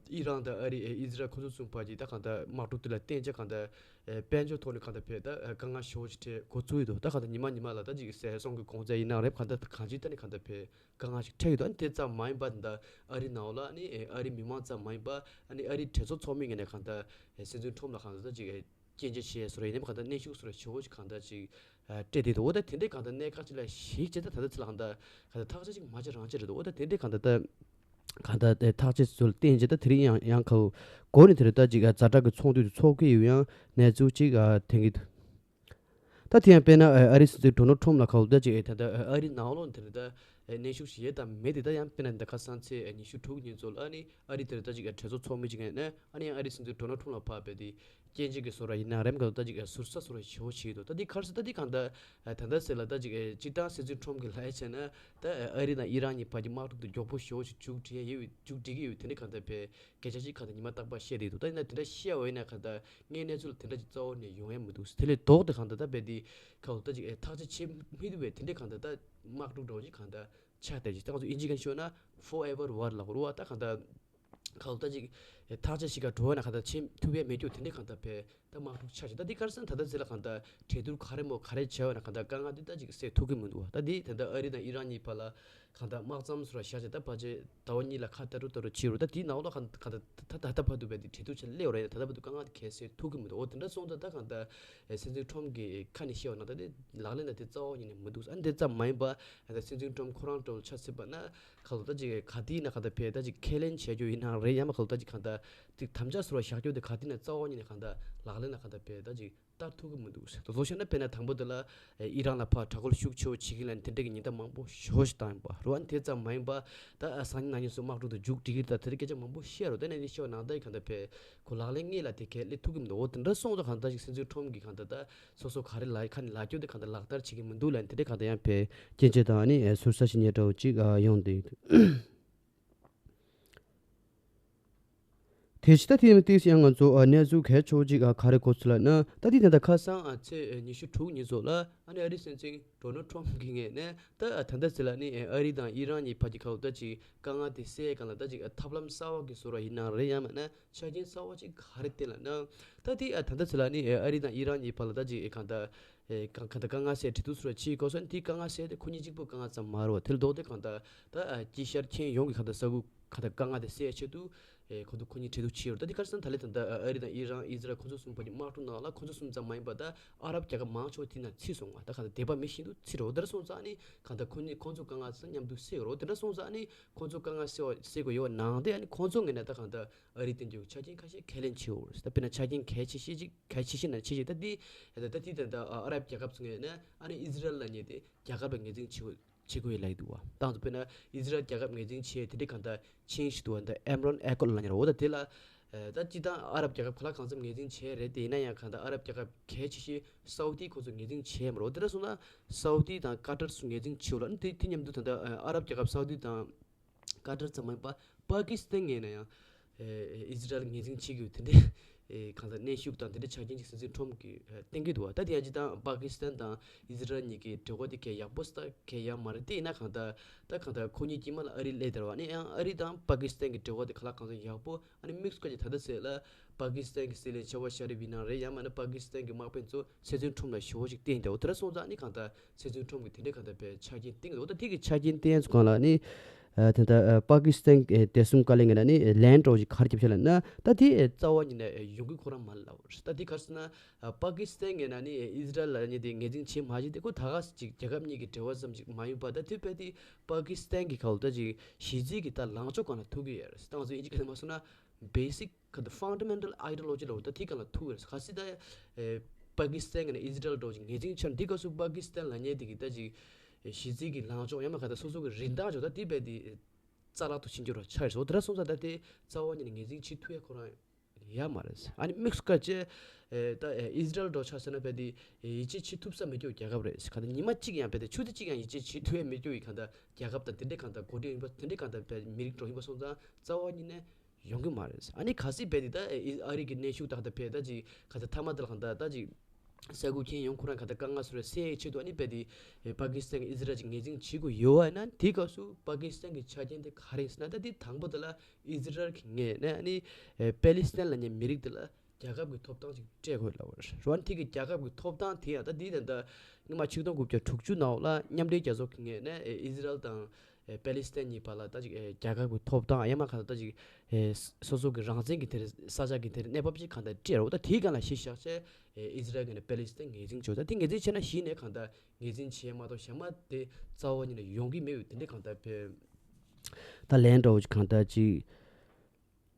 ཨི་རན་དང་ཨ་རི་ཨི་ཟི་རལ་ཁོ་ཚོ་གསུམ་བར་གྱི་ད་གང་ལྟར་དམག་འཁྲུག་དེ་ལ་བརྟེན་བྱས་གང་ལྟར་དཔལ་འབྱོར་ཐོག་ནས་གང་ལྟར་བས་ད་དཀའ་ངལ་ཞེ་པོ་ཅིག་འཕྲད་འགོ་ཚུགས་ཡི་འདུག་ད་གང་ལྟར་ཉི་མ་ཉི་མ་ལ་ད་ཅིག་ཟས་ཟོང་གི་གོང་ཚད་ཡིན་ན་རེད་གང་ལྟར་གང་ཅིའི་ཐད་ནས་གང་ལྟར་བས་དཀའ་ངལ་ཞིག་འཕྲད་ཡོད་འདུག་ཨ་ནི་དེ་ཙམ་མ་ཡིན་པ་ད་ཨ་རི་ནང་ལོགས་ཨ་ནི་ཨ་རི་མི་མང་ཙམ་མ་ཡིན་པ་ཨ་ནི་ཨ་རི་གྲོས་ཚོགས་ཚོགས་མི་ངོས་ནས་གང་ལྟར་སྲིད་འཛིན་ཊམ་ལ་གང་ལྟར་ད་ཅིག་སྐྱོན་བརྗོད་བྱས་སོ་རེད། ཡིན་ནའི་གང་ལྟར་གནོན་ཤུགས་སོ་རེད་ཞེ་པོ་ཅིག་གང་ལྟར་ཅིག་སྤྲད་དེ་འདུག་འོ་ད་དེ་འདྲའི་གང་ལྟར་གནད་འགག་ཅིག་ལ་གཞིགས་བྱས་ད་ད་ལྟ་ཚེ་ལ་གང་ལྟར་གང་ལྟར་ཐག་གཅོད་ཅིག་མ་བྱས་རང་བྱས་རེད་འདུག་འོ་ད་དེ་འདྲའི་གང་ལྟར་ད་གང་ལྟར་ཐག་གཅོད་ཚུལ་བསྟན་བྱས་ད་དེ་རིང་ཡང་ཡང་ག་འོ་འགོ་ནས་དེ་རེད་ད་ཅིག་ཛ་དྲག་གི་ཚོགས་འདུ་དེ་ཚོགས་ཀྱི་ཡོད་ཡང་གནས་ཚུལ་ཅིག་ཐོན་གྱི་འདུག་ད་དེ་ཡང་དཔེར་ན་ཨ་རི་སྲིད་འཛིན་ཌོ་ནལ་ཊམ་ལ་ག་འོ་ད་ཅིག་ད་ལྟ་ཨ་རི་ནང་ལོགས་དེ་རེད་ད་གནོན་ཤུགས་ཞིག་ཡོད་དམ་མེད་དེ་ད་ཡང་དཔེར་ན་ད་ཁ་སང་ཚེས་ཉི་ཤུ་དྲུག་ཉིན་ཚོ་ལ་ཨ་ནི་ཨ་རི་དེ་རེད་ད་ཅིག་གྲོས་ཚོགས་ཚོགས་མི་ཅིག་ཡིན་ན་ཨ་ནི་ཨ་རི་སྲིད་འཛིན་ཌོ་ནལ་ཊམ་ལ་ཕར་བས་དེ་ སྐྱོན་བརྗོད་ཀྱི་བཟོ་འདྲ་ཡིན་ན་རེམ་ག་ད་ཅིག་ཟུར་ཟ་བཟོ་འདྲ་ཞེ་པོ་བྱེད་ཀྱི་འདུག་ད་འདི་ག་རེ་ཟེར་ད་འདི་གང་ལྟར་ད་ལྟ་ཟེར་ལ་ད་ཅིག་སྤྱིར་བཏང་སྲིད་འཛིན་ཁྲོམ་གྱི་ལབ་ཡ་བྱས་ན་ད་ཨ་རི་དང་ཨི་རན་གཉིས་བར་གྱི་དམག་འཁྲུག་དེ་མགྱོགས་པོ་ཞེ་པོ་ཞིག་མཇུག་སྒྲིལ་ཡ་ཡོད་མཇུག་སྒྲིལ་གྱི་ཡོད་དེ་འདྲ་གང་ལྟར་བས་སྐད་ཆ་ཞིག་གང་ལྟར་ཉི་མ་རྟག་པར་བཤད་བསྡད་འདུག་ད་ཡིན་ན་དེ་འདྲ་བཤད་པ་ཡིན་ན་གང་ལྟར་དངོས་གནས་ཚུལ་དེ་འདྲ་ཅིག་རྩ་བ་ནས་ཡོང་ཡ་མི་འདུག་དེ་ལས་ལྡོག་སྟེ་གང་ལྟར་ད་རྦད་དེ་ཁ་ལོ་ད་ཅིག་ཨེ་ཐག་གཅོད་བྱེད་མི་ཐུབ་པའི་དེ་འདྲ་གང་ལྟར་ད་དམག་འཁྲུག་འདྲ་བོ་ཅིག་གང་ལྟར་ཆགས་བསྡད་ཅིག་ད་ང་ཚོ་ཨིན་ཇི་སྐད་ཤོད་ན་forever war ལབ་དགོས་རེད་བ། ད་གང་ལྟར་ཁ་ལོ་ད་ཅིག་ཨེ་ཐག་གཅོད་ཞིག་ག་འགྲོ་བ་ན་གང་ལྟར་བྱེད་ཐུབ་ཡ་མེད་རྒྱུ་དེ་འདྲ་གང་ལྟར་བས་ད་དམག་འཁྲུག་ཆགས་ཤིང་ད་འདི་ག་རེ་ཟེར་ན་ད་ལྟ་ཟེར་ལ་གང་ལྟར་གྲོས་བསྡུར་ག་རེ་མོ་ག་རེ་བྱས་པ་ན་གང་ལྟར་དཀའ་ངལ་འདི་ད་ཅིག་སེལ་ཐུབ་ཀྱི་མི་འདུག་བ། ད་འདི་ད་ལྟ་ཨ་རི་དང་ཨི་རན་གཉིས་བར་ལ་གང་ལྟར་དམག་མཚམས་སུ་ར་བཞག་བྱས་ད་ཕལ་ཆེར་ཟླ་བ་གཉིས་ལ་ཁ་བལྟ་རུ་བལྟ་རུ་བྱེད་རུ་ད་དེའི་ནང་ལོགས་གང་ལྟར་ད་ད་ལྟ་བར་དུ་བས་དེ་གྲོས་བསྡུར་བྱས་སླེབས་རེད། ད་ལྟ་བར་དུ་དཀའ་ངལ་དེ་གས་སེལ་ཐུབ་ཀྱི་མི་འདུག་འོ་དེ་འདྲ་སོང་ཙང་ད་གང་ལྟར་སྲིད་འཛིན་ཁྲོམ་གྱི་ཁ་ནས་བཤད་པ་ན་ད་དེ་ལག་ལེན་ལ་དེ་རྩ་བ་ཉིད་ནས་མི་འདུག་ཨ་ནི་དེ་ཙམ་མ་ཡིན་པ་ད་སྲིད་འཛིན་ཁྲོམ་ཁོ་རང་འདྲ་བོ་ཆ་སྲིད་པ་ན་ཁ་ལོ་ད་ཅིག་ག་དེ་ཡིན་ན་གང་ལྟར་བས་ད་ཅིག་ཁས་ལེན་བྱས་རྒྱུ་ཡིན་ན་རེད། ཡང་མ་ཁ་ལོ་ད་ཅིག་གང་ལྟར་དེ་དམ་བཅའ་སོ་ར་བཞག་རྒྱུ་དེ་ག་དེ་ན་རྩ་བ་ཉིད་ནས་གང་ལྟར་ལག་ལེན་ལ་གང་ལྟར་བས་ད་ཅིག་བསྟར་ཐུབ་ཀྱི་མི་འདུག་དེ་ཚོ་བཤད་ན་དཔེར་ན་དང་པོ་དེ་ལ་ཨི་རན་ལ་ཕར་དྲག་རྒོལ་ཤུགས་ཆེ་བོ་བྱེད་ཀྱི་ལ་དེ་འདྲ་གི་ཉེན་བརྡ་མང་པོ་ཞེ་པོ་ཞིག་བཏང་ཡོད་པ་རེད་བ། དེ་ཙམ་མ་ཡིན་པ་ད་སང་ཉིན་གནངས་ཉིན་སུ་དམག་འཁྲུག་དེ་མཇུག་སྒྲིལ་གྱི་རེད་ད་དེ་འདྲ་སྐད་ཆ་མང་པོ་བཤད་རོགས། དེ་ནས་དེ་བཤད་པ་ནང་ལྟར་གང་ལྟར་བས་ཁོ་ལག་ལེན་དངོས་ལ་དེ་གས་སླེབས་ཐུབ་ཀྱི་མི་འདུག་འོ་དེ་འདྲ་སོང་ཙང་གང་ལྟར་ཞིག་སྲིད་འཛིན་ཁྲོམ་གྱིས་གང་ལྟར་ད་སོ་སོ་ག་རེ་ལ་ཁ་ནས་ལབ་རྒྱུ་དེ་གང་ལྟར་ལག་བསྟར་བྱེད་ཀྱི་མི་འདུག་ལབ་དེ་འདྲ་གང་ལྟར་ཡང་བས་སྐྱོན་བརྗོད་དང་ནི་ཟུར་ཟ་ཞིག་ཉེ་འདྲ་བོ་ཅིག་ཡོང་བསྡད་ཡོད། དེ་ཕྱི་ད་དེ་ཡང་ཏིས་ཡང་ང་ཚོ་གནས་ཚུལ་གལ་ཆེ་བོ་ཅིག་ག་རེ་གོ་ཚུལ་ལ་ན་ད་དེ་ད་ལྟ་ཁ་སང་ཚེས་ཉི་ཤུ་དྲུག་ཉིན་ཚོ་ལ་ཨ་ནི་ཨ་རིའི་སྲིད་འཛིན་ཌོ་ནལ་ཁྲོམ་གྱི་ངོས་ནས་ད་ད་ལྟ་ཟེར་ལ་ནི་ཨ་རི་དང་ཨི་རན་གཉིས་བར་གྱི་ཁ་ལོ་ད་ཅིག་དཀའ་ངལ་དེ་སེལ་གང་ལ་ད་ཅིག་ཐབས་ལམ་གསར་བ་གི་བཟོ་འདྲ་ཡིན་ན་རེད། ཡང་མིན་ན་ཆ་རྐྱེན་གསར་བ་ཅིག་ག་རེ་བསྟན་ལ་ན་ད་དེ་ད་ལྟ་ཟེར་ལ་ནི་ཨ་རི་དང་ཨི་རན་གཉིས་བར་ལ་ད་ཅིག་གང་ལྟར། ཨེ་གང་གང་ལྟར་དཀའ་ངལ་སེལ་འབྲེལ་གཏུག་སོགས་བྱེད་དགོས་སོགས་འདི་དཀའ་ངལ་སེལ་ཏེ་ཁོ་གཉིས་གཅིག་པུ་དཀའ་ངལ་ཙམ་མ་རེད་བ། དེ་ལ་ལྡོག་སྟེ་གང་ལྟར་ད་ཨ་དཀྱིལ་ཤར་ཁྱོན་ཡོངས་ཀྱི་གང་ལྟར་ས་ཁུལ་གང་ལྟར་དཀའ་ངལ་དེ་སེལ་ཆེད་དུ་ཨེ་ཁོ་ཚོ་ཁོ་གཉིས་འབྲེལ་གཏུག་བྱེད་རོགས། ད་འདི་ག་རེ་ཟེར་ན་ད་ལན་ད་ལྟ་ཨ་རི་དང་ཨི་རན་ཨི་ཟི་རལ་ཁོ་ཚོ་གསུམ་བར་གྱི་དམག་འཁྲུག་ནང་ལ་ཁོ་ཚོ་གསུམ་ཙམ་མ་ཡིན་པ་ད་ཨ་རབ་རྒྱལ་ཁབ་མང་ཆེ་བ་དེ་ནང་ཚུད་སོང་བ། ད་གང་ལྟར་དད་པ་མེད་བཞིན་དུ་ཚུད་རོགས། དེ་འདྲ་སོང་ཙང་ནི་གང་ལྟར་ཁོ་གཉིས་ཁོ་ཚོ་དཀའ་ངལ་ཚོ་མཉམ་དུ་སེལ་རོགས། དེ་འདྲ་སོང་ཙང་ནི་ཁོ་ཚོ་དཀའ་ངལ་སེལ་བ་སེལ་དགོས་ཡོད་ནང་དེ་ཨ་ནི་ཁོ་ཚོ་ངོས་ནས་ད་གང་ལྟར། ཨ་རིའི་སྟེང་གི་ཆ་རྐྱེན་ཁ་ཤས་ཁས་ལེན་བྱེད་འོས་རེད། ད་དཔེར་ན་ཆ་རྐྱེན་གལ་ཆེ་ཤོས་ཅིག་གལ་ཆེ་ཤོས་ནང་ཆེ་ཤོས་ད་འདི་ད་ལྟ་དེ་ད་ལྟ་ཨ་རབ་རྒྱལ་ཁབ་ཚོ་ངོས་ནས་ཨ་ནི་ཨི་ཟི་རལ་ལབ་མཁན་དེ་རྒྱལ་ཁབ་ལ་ངོས་འཛིན་བྱེད་དགོས་བྱེད་དགོས་ཡོད་ལབ་ཀྱི་འདུག་བ། ད་ང་ཚོ་དཔེར་ན་ཨི་ཟི་རལ་རྒྱལ་ཁབ་ངོས་འཛིན་བྱེད་དེ་འདྲའི་གང་ལྟར་ཆིངས་ཤིག་འདུག་བ། འདི་ཨེམ་རོན་ཨེ་ཀོཌ་ལབ་མཁན་རེད། འོ་ད་དེ་ལ་ད་སྤྱིར་བཏང་ཨ་རབ་རྒྱལ་ཁབ་ག་ལ་གང་འཚམ་ངོས་འཛིན་བྱས་རེད། དེ་ཡིན་ན་ཡང་གང་ལྟར་ཨ་རབ་རྒྱལ་ཁབ་གལ་ཆེ་ཤོས་སའུ་ཏི་ཁོ་ཚོ་ངོས་འཛིན་བྱས་མ་རེད། འོ་དེ་འདྲ་སོང་ན་སའུ་ཏི་དང་ཀ་ཏར་ཚོ་ངོས་འཛིན་བྱེད་འོས་ལ་ཨ་ནི་དེ་དེ་མཉམ་དུ་ད་ལྟ་ཨ་རབ་རྒྱལ་ཁབ་སའུ་ཏི་དང་། ཀ་ཏར་ཙམ་མ་ཡིན་པ་པ་ཀི་སི་ཐན་ངོས་ནས་ཡང་ཨེ་ཨི་ཟི་རལ་ངོས་འཛིན་བྱེད་དགོས་དེ་འདྲའི་ཨེ་གང་ལྟར་གནོན་ཤུགས་དང་དེ་འདྲའི་ཆ་རྐྱེན་ཅིག་སྲིད་འཛིན་ཁྲོམ་གྱིས་ཨེ་བསྟན་གྱི་འདུག་བ། ད་དེ་ཡང་སྤྱིར་བཏང་པ་ཀི་སི་ཐན་དང་ཨི་ཟི་རལ་གཉིས་ཀྱི་འབྲེལ་བ་དེ་གས་ཡག་པོ་ས་གས་ཡག་མ་རེད། དེ་ཡིན་ན་གང་ལྟར་ད་གང་ལྟར་ཁོ་གཉིས་དཀྱིལ་མ་ལ་ཨ་རི་སླེབས་བསྡད་པ་ནི་ཡང་ཨ་རི་དང་པ་ཀི་སི་ཐན་གྱི་འབྲེལ་བ་དེ་ག་ལ་གང་འཚམ་ཡག་པོ་ཨ་ནི་དམིགས་སུ་བཀར་གྱི་ད་ལྟ་ཟེར་ལ་པ་ཀི་སི་ཐན་གྱི་སྲིད་བློན་ཤ་བ་ཤ་རི་ཕི་ནང་རེད། ཡང་མིན་ན་པ་ཀི་སི་ཐན་གྱི་དམག་དཔོན་ཚོ་སྲིད་འཛིན་ཁྲོམ་ལ་ཞེ་པོ་ཞིག་བསྟན་བསྡད་འོ་དེ་འདྲ་སོང་ཙང་ནི་གང་ལྟར། སྲིད་འཛིན་ཁྲོམ་གྱིས་དེ་འདྲའི་གང་ལྟར་བའི་ཆ་རྐྱེན་བཏིང་འདུག་ད་དེ་གི་ཆ་རྐྱེན་བཏིང་ཚོ་གང་ལ་ནི་ཨ་ད་ལྟ་ཨ་པ་ཀི་སི་ཐན་གྱི་བདེ་སྲུང་བཀའ་བློན་ངོས་ནས་ནི་ལན་འདྲ་བོ་ཞིག་ག་རེ་བརྒྱབ་ཤག་ལབ་ན་ད་དེ་རྩ་བ་ཉིད་ནས་ཡོང་གི་ཁོ་རང་མ་ལབ་རེད། ད་དེ་ག་རེ་ཟེར་ན་ཨ་པ་ཀི་སི་ཐན་ངོས་ནས་ནི་ཨི་ཟི་རལ་ལ་ནི་དེ་ངོས་འཛིན་བྱེད་མ་བྱེད་དེ་ཁོ་ད་ག་ཅིག་རྒྱལ་ཁབ་གཉིས་ཀྱི་འབྲེལ་བ་ཙམ་ཞིག་མ་ཡིན་པ་ད་དེ་བས་དེ་པ་ཀི་སི་ཐན་གྱི་ཁ་ལོ་ད་ཅིག་གཞི་རྩའི་གི་ད་ལངས་ཕྱོགས་སྒང་ལ་ཐུག་གི་ཡོད་རེད། ད་ང་ཚོ་དབྱིན་ཇི་སྐད་ནང་མ་སོང་ན་བེ་སིག་ག་ད་ཕན་ཌ་མེན་ཊལ་ཨའི་ཌི་ཡོ་ལོ་ཇི་ལབ་ད་དེ་སྒང་ལ་ཐུག་ཡོད་རེད། གལ་སྲིད་ད་ཨེ་པ་ཀི་སི་ཐན་ངོས་ནས་ཨི་ཟི་རལ་འདྲ་བོ་ཅིག་ངོས་འཛིན་བྱས་ན་དེ་སྐབས་སུ་པ་ཀི་སི་ཐན་ལབ་མཁན་དེ་གི་ད་ཅིག་ཨེ་གཞི་རྩའི་གི་ལངས་ཕྱོགས་ཡང་མིན་ག་ད་སོ་སོ་གི་རིན་ཐང་ཅིག་ད་དེ་རྦད་དེ་རྩ་བརླག་ཏུ་ཕྱིན་རྒྱུ་ར་ཆགས་རེད། འོ་དེ་འདྲ་སོང་ཙང་ད་དེ་རྩ་བ་ཉིད་ནས་ངོས་འཛིན་བྱེད་ཐུབ་ཡ་ཁོ་རང་ཡོད་མ་རེད། ཨ་ནི་དམིགས་སུ་བཀར་བྱས་ཨེ་ད་ཨེ་ཨི་ཟི་རལ་འདྲ་བོ་ཆ་བཞག་ན་རྦད་དེ་ཨེ་ཡིད་ཆེས་བྱེད་ཐུབ་ས་མེད་རྒྱུ་རྒྱལ་ཁབ་རེད། ག་ད་ཉི་མ་གཅིག་ཡང་རྦད་དེ་ཆུ་ཚོད་གཅིག་ཡང་ཡིད་ཆེས་བྱེད་ཐུབ་ཡ་མེད་རྒྱུ་ཡི་ག་ད་རྒྱལ་ཁབ་དང་དེ་འདྲའི་ག་ད་འགོ་ཁྲིད་ཡིན་པ་དེ་འདྲའི་ག་ད་རྦད་མི་རིགས་འདྲ་བོ་ཡིན་པ་སོང་ཙང་རྩ་བ་ཉིད་ནས། ཡོང་གི་མ་རེད། ཨ་ནི་གལ་སྲིད་རྦད་དེ་ད་ཨི་ཨ་རི་གི་གནོན་ཤུགས་དང་ད་བས་ད་ཅིག་ག་ད་མཐའ་མ་དེ་ལ་གང་ད་ད་ཅིག་ས་ཁུལ་ཁྱོན་ཡོངས་ཁོ་རང་ག་ད་དཀའ་ངལ་སོ་རེ་སེལ་ཡའི་ཆེད་དུ་ཨ་ནི་རྦད་དེ་ཨེ་པ་ཀི་སི་ཐན་གྱིས་ཨི་ཟི་རལ་ཅིག་ངོས་འཛིན་བྱེད་དགོས་ཡོད་པ་ཡིན་ན་དེའི་སྐབས་སུ་པ་ཀི་སི་ཐན་གྱི་ཆ་རྐྱེན་དེ་ག་རེ་ཡིན་ཟེར་ན་ད་དེ་དང་པོ་དེ་ལ་ཨི་ཟི་རལ་གྱི་ངོས་ནས་ཨ་ནི་ཨེ་པེ་ལི་སི་ཐན་ལབ་མཁན་མི་རིགས་དེ་ལ་རྒྱལ་ཁབ་ཀྱི་ཐོབ་ཐང་ཅིག་སྤྲད་དགོས་ལབ་པ་རེད། རོ་ཨ་ནི་དེ་གི་རྒྱལ་ཁབ་ཀྱི་ཐོབ་ཐང་དེ་ཡང་ད་དེ་ད་ད་སྔོན་མ་ཆིག་སྟོང་དགུ་བརྒྱ་དྲུག་ཅུ་ནང་ལ་མཉམ་འབྲེལ་རྒྱལ་ཚོགས་ཀྱི་ངོས་ནས་ཨེ་ཨི་ཟི་རལ་དང་། ཨེ་པེ་ལི་སི་ཐན་གཉིས་བར་ལ་ད་ཅིག་ཨེ་རྒྱལ་ཁབ་ཀྱི་ཐོབ་ཐང་ཡང་མ་གང་ལྟར་ད་ཅིག་ཨེ་སོ་སོ་གི་རང་བཙན་གྱི་དེར་ས་ཆ་གི་དེར་གནས་བབ་ཅིག་གང་ལྟར་སྤྲད་རོགས། ད་དེའི་སྒང་ལ་གཞི་བཞག་བྱས་ཨེ་ཨི་ཟི་རལ་གྱི་ནས་པེ་ལི་སི་ཐན་ངོས་འཛིན་བྱོས། ད་དེ་ངོས་འཛིན་བྱས་ན་གཞི་ནས་གང་ལྟར་ངོས་འཛིན་བྱས་མ་གཏོགས་གཞན་མ་དེ་རྩ་བ་ཉིད་ནས་ཡོང་གི་མེད་པའི་དེ་འདྲའི་གང་ལྟར་བས་ད་ལན་འདྲ་བོ་ཅིག་གང་ལྟར་ཅིག་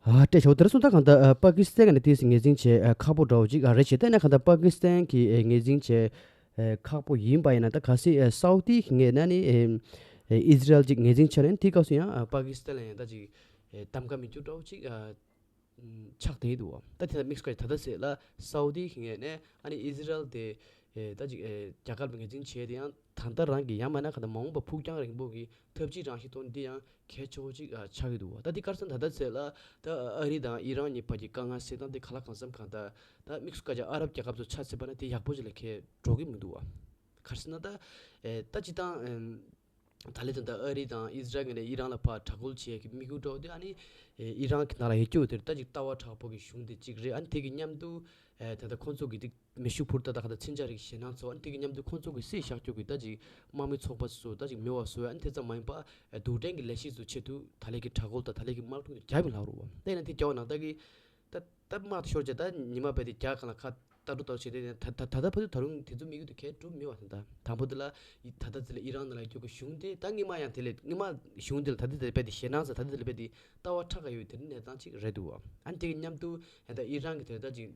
ཨ་སྤྲད་ཆོག་དེར་སོང་ད་གང་ལྟར་ཨ་པ་ཀི་སི་ཐན་གྱི་ནས་དེ་ངོས་འཛིན་བྱས་ཨ་ཁག་པོ་འདྲ་བོ་ཅིག་ཨ་རེད་བྱས། ད་ནས་གང་ལྟར་པ་ཀི་སི་ཐན་གྱིས་ཨེ་ངོས་འཛིན་བྱས་ཨེ་ཁག་པོ་ཡིན་པ་ཡིན་ན་ད་གལ་སྲིད་ཨེ་སའུ་ཏི་གི་ངོས་ནས་ནི་ཨེ་ཨེ་ཨི་ཟི་རལ་ཅིག་ངོས་འཛིན་བྱས་ན་དེའི་སྐབས་སུ་ཡང་ཨ་པ་ཀི་སི་ཐན་ལ་ཡང་ད་ཅིག་ཨེ་གདམ་ག་མི་འགྱུར་འདྲ་བོ་ཅིག་ཨ་ ཆགས་བསྡད་འདུག་བ། ད་དེ་ལ་དམིགས་སུ་བཀར་ད་ལྟ་ཟེར་ལ་སའུ་དི་གི་ངོས་ནས་ཨ་ནི་ཨི་ཟི་རལ་དེ་ད་ཅིག་རྒྱ་གར་ངོས་འཛིན་བྱས་དེ་ཡང་ད་ལྟ་རང་གི་ཡང་མིན་ན་ག་ད་མ་འོངས་པ་ཕུགས་རྒྱང་རིང་པོ་གི་འཐབ་ཇུས་རང་བཞིན་ཐོག་འདི་ཡང་གལ་ཆེ་བོ་ཅིག་ཆགས་ཀྱི་འདུག་བ། ད་འདི་ཁར་སང་ད་ལྟ་ཚེ་ལ་ད་ཨ་རི་དང་ཨི་རན་གཉིས་བར་གྱི་དཀའ་ངལ་སེལ་སྟངས་དེ་ག་ལ་གང་འཚམ་གང་ལྟར་ད་དམིགས་སུ་བཀར་ཅིག་ཨ་རབ་རྒྱལ་ཁབ་ཚོ་ཆ་བཞག་པ་ན་དེ་ཡག་པོ་ཅིག་ལ་ཁེལ་འགྲོ་གི་མི་འདུག་བ། ག་རེ་ཟེར་ན་ད་ད་སྤྱིར་བཏང་ད་ལས་དང་ད་ཨ་རི་དང་ཨི་ཟི་རལ་ངོས་ནས་ཨི་རན་ལ་ཕར་དྲག་རྒོལ་བྱེད་ཀྱི་དམིགས་ཡུལ་འདྲ་བོ་དེ་ཨ་ནི་ཨི་རན་གྱི་ནང་ལ་ཡོད་རྒྱུ་དེ་ད་ཅིག་ལྟ་བ་དྲག་པོ་གི་གཞུང་དེ་གཅིག་རེད། ཨ་ནི་དེ་གི་མཉམ་དུ་ད་ལྟ་ཁོང་ཚོ་གི་དེ་མེ་ཤུགས་འཕུར་མདའ་དང་ག་ད་མཚོན་ཆ་རིགས་ཞེད་སྣང་ཚོ་ཨ་ནི་དེ་གི་མཉམ་དུ་ཁོང་ཚོ་གི་བསད་བཞག་རྒྱུ་གི་ད་ཅིག་དམག་མི་ཚོགས་པ་ཚོ་ད་ཅིག་མེད་པ་བཟོ་ཨ་ནི་དེ་ཙམ་མ་ཡིན་པ་རྡུལ་ཕྲན་གྱི་ལས་གཞི་ཚོ་ཆེད་དུ་ད་ལས་ཀྱི་དྲག་རྒོལ་དང་ད་ལས་ཀྱི་དམག་འཁྲུག་དེ་རྒྱབ་ཡིན་ལབ་རུ་བ། དེ་ཡིན་ན་དེ་རྒྱབ་ནང་ད་གི་ད་ད་དམག་དེ་ཤོར་བྱས་ད་ཉི་མ་བས་དེ་རྒྱ་གང་ལ་ཁ་ལྟ་གྲུ་ལྟ་བྱས་ཏེ་ད་ད་ད་ད་བར་དུ་ད་རུང་དེ་ཚོ་དམིགས་ཡུལ་དེ་གས་གྲུབ་མེད་བ། ད་ད་དང་པོ་དེ་ལ་ད་ད་ཚེ་ལ་ཨི་རན་ནང་ལ་སྐྱོ་གི་གཞུང་དེ་ད་སྔོན་མ་ཡང་དེ་ལས་སྔོན་མ་གཞུང་དེ་ལ་ད་ད་དེ་ལ་བས་དེ་ཞེད་སྣང་ས་ད་ད་དེ་ལ་བས་དེ་ལྟ་བ་ཁྲག་ག་ཡོད་དེ་གནས་སྟངས་ཅིག་རེད་འདུག་བ། ཨ་ནི་དེ་གི་མཉམ་དུ་ད་ཨི་རན་གི་དེ་ད་ཅིག་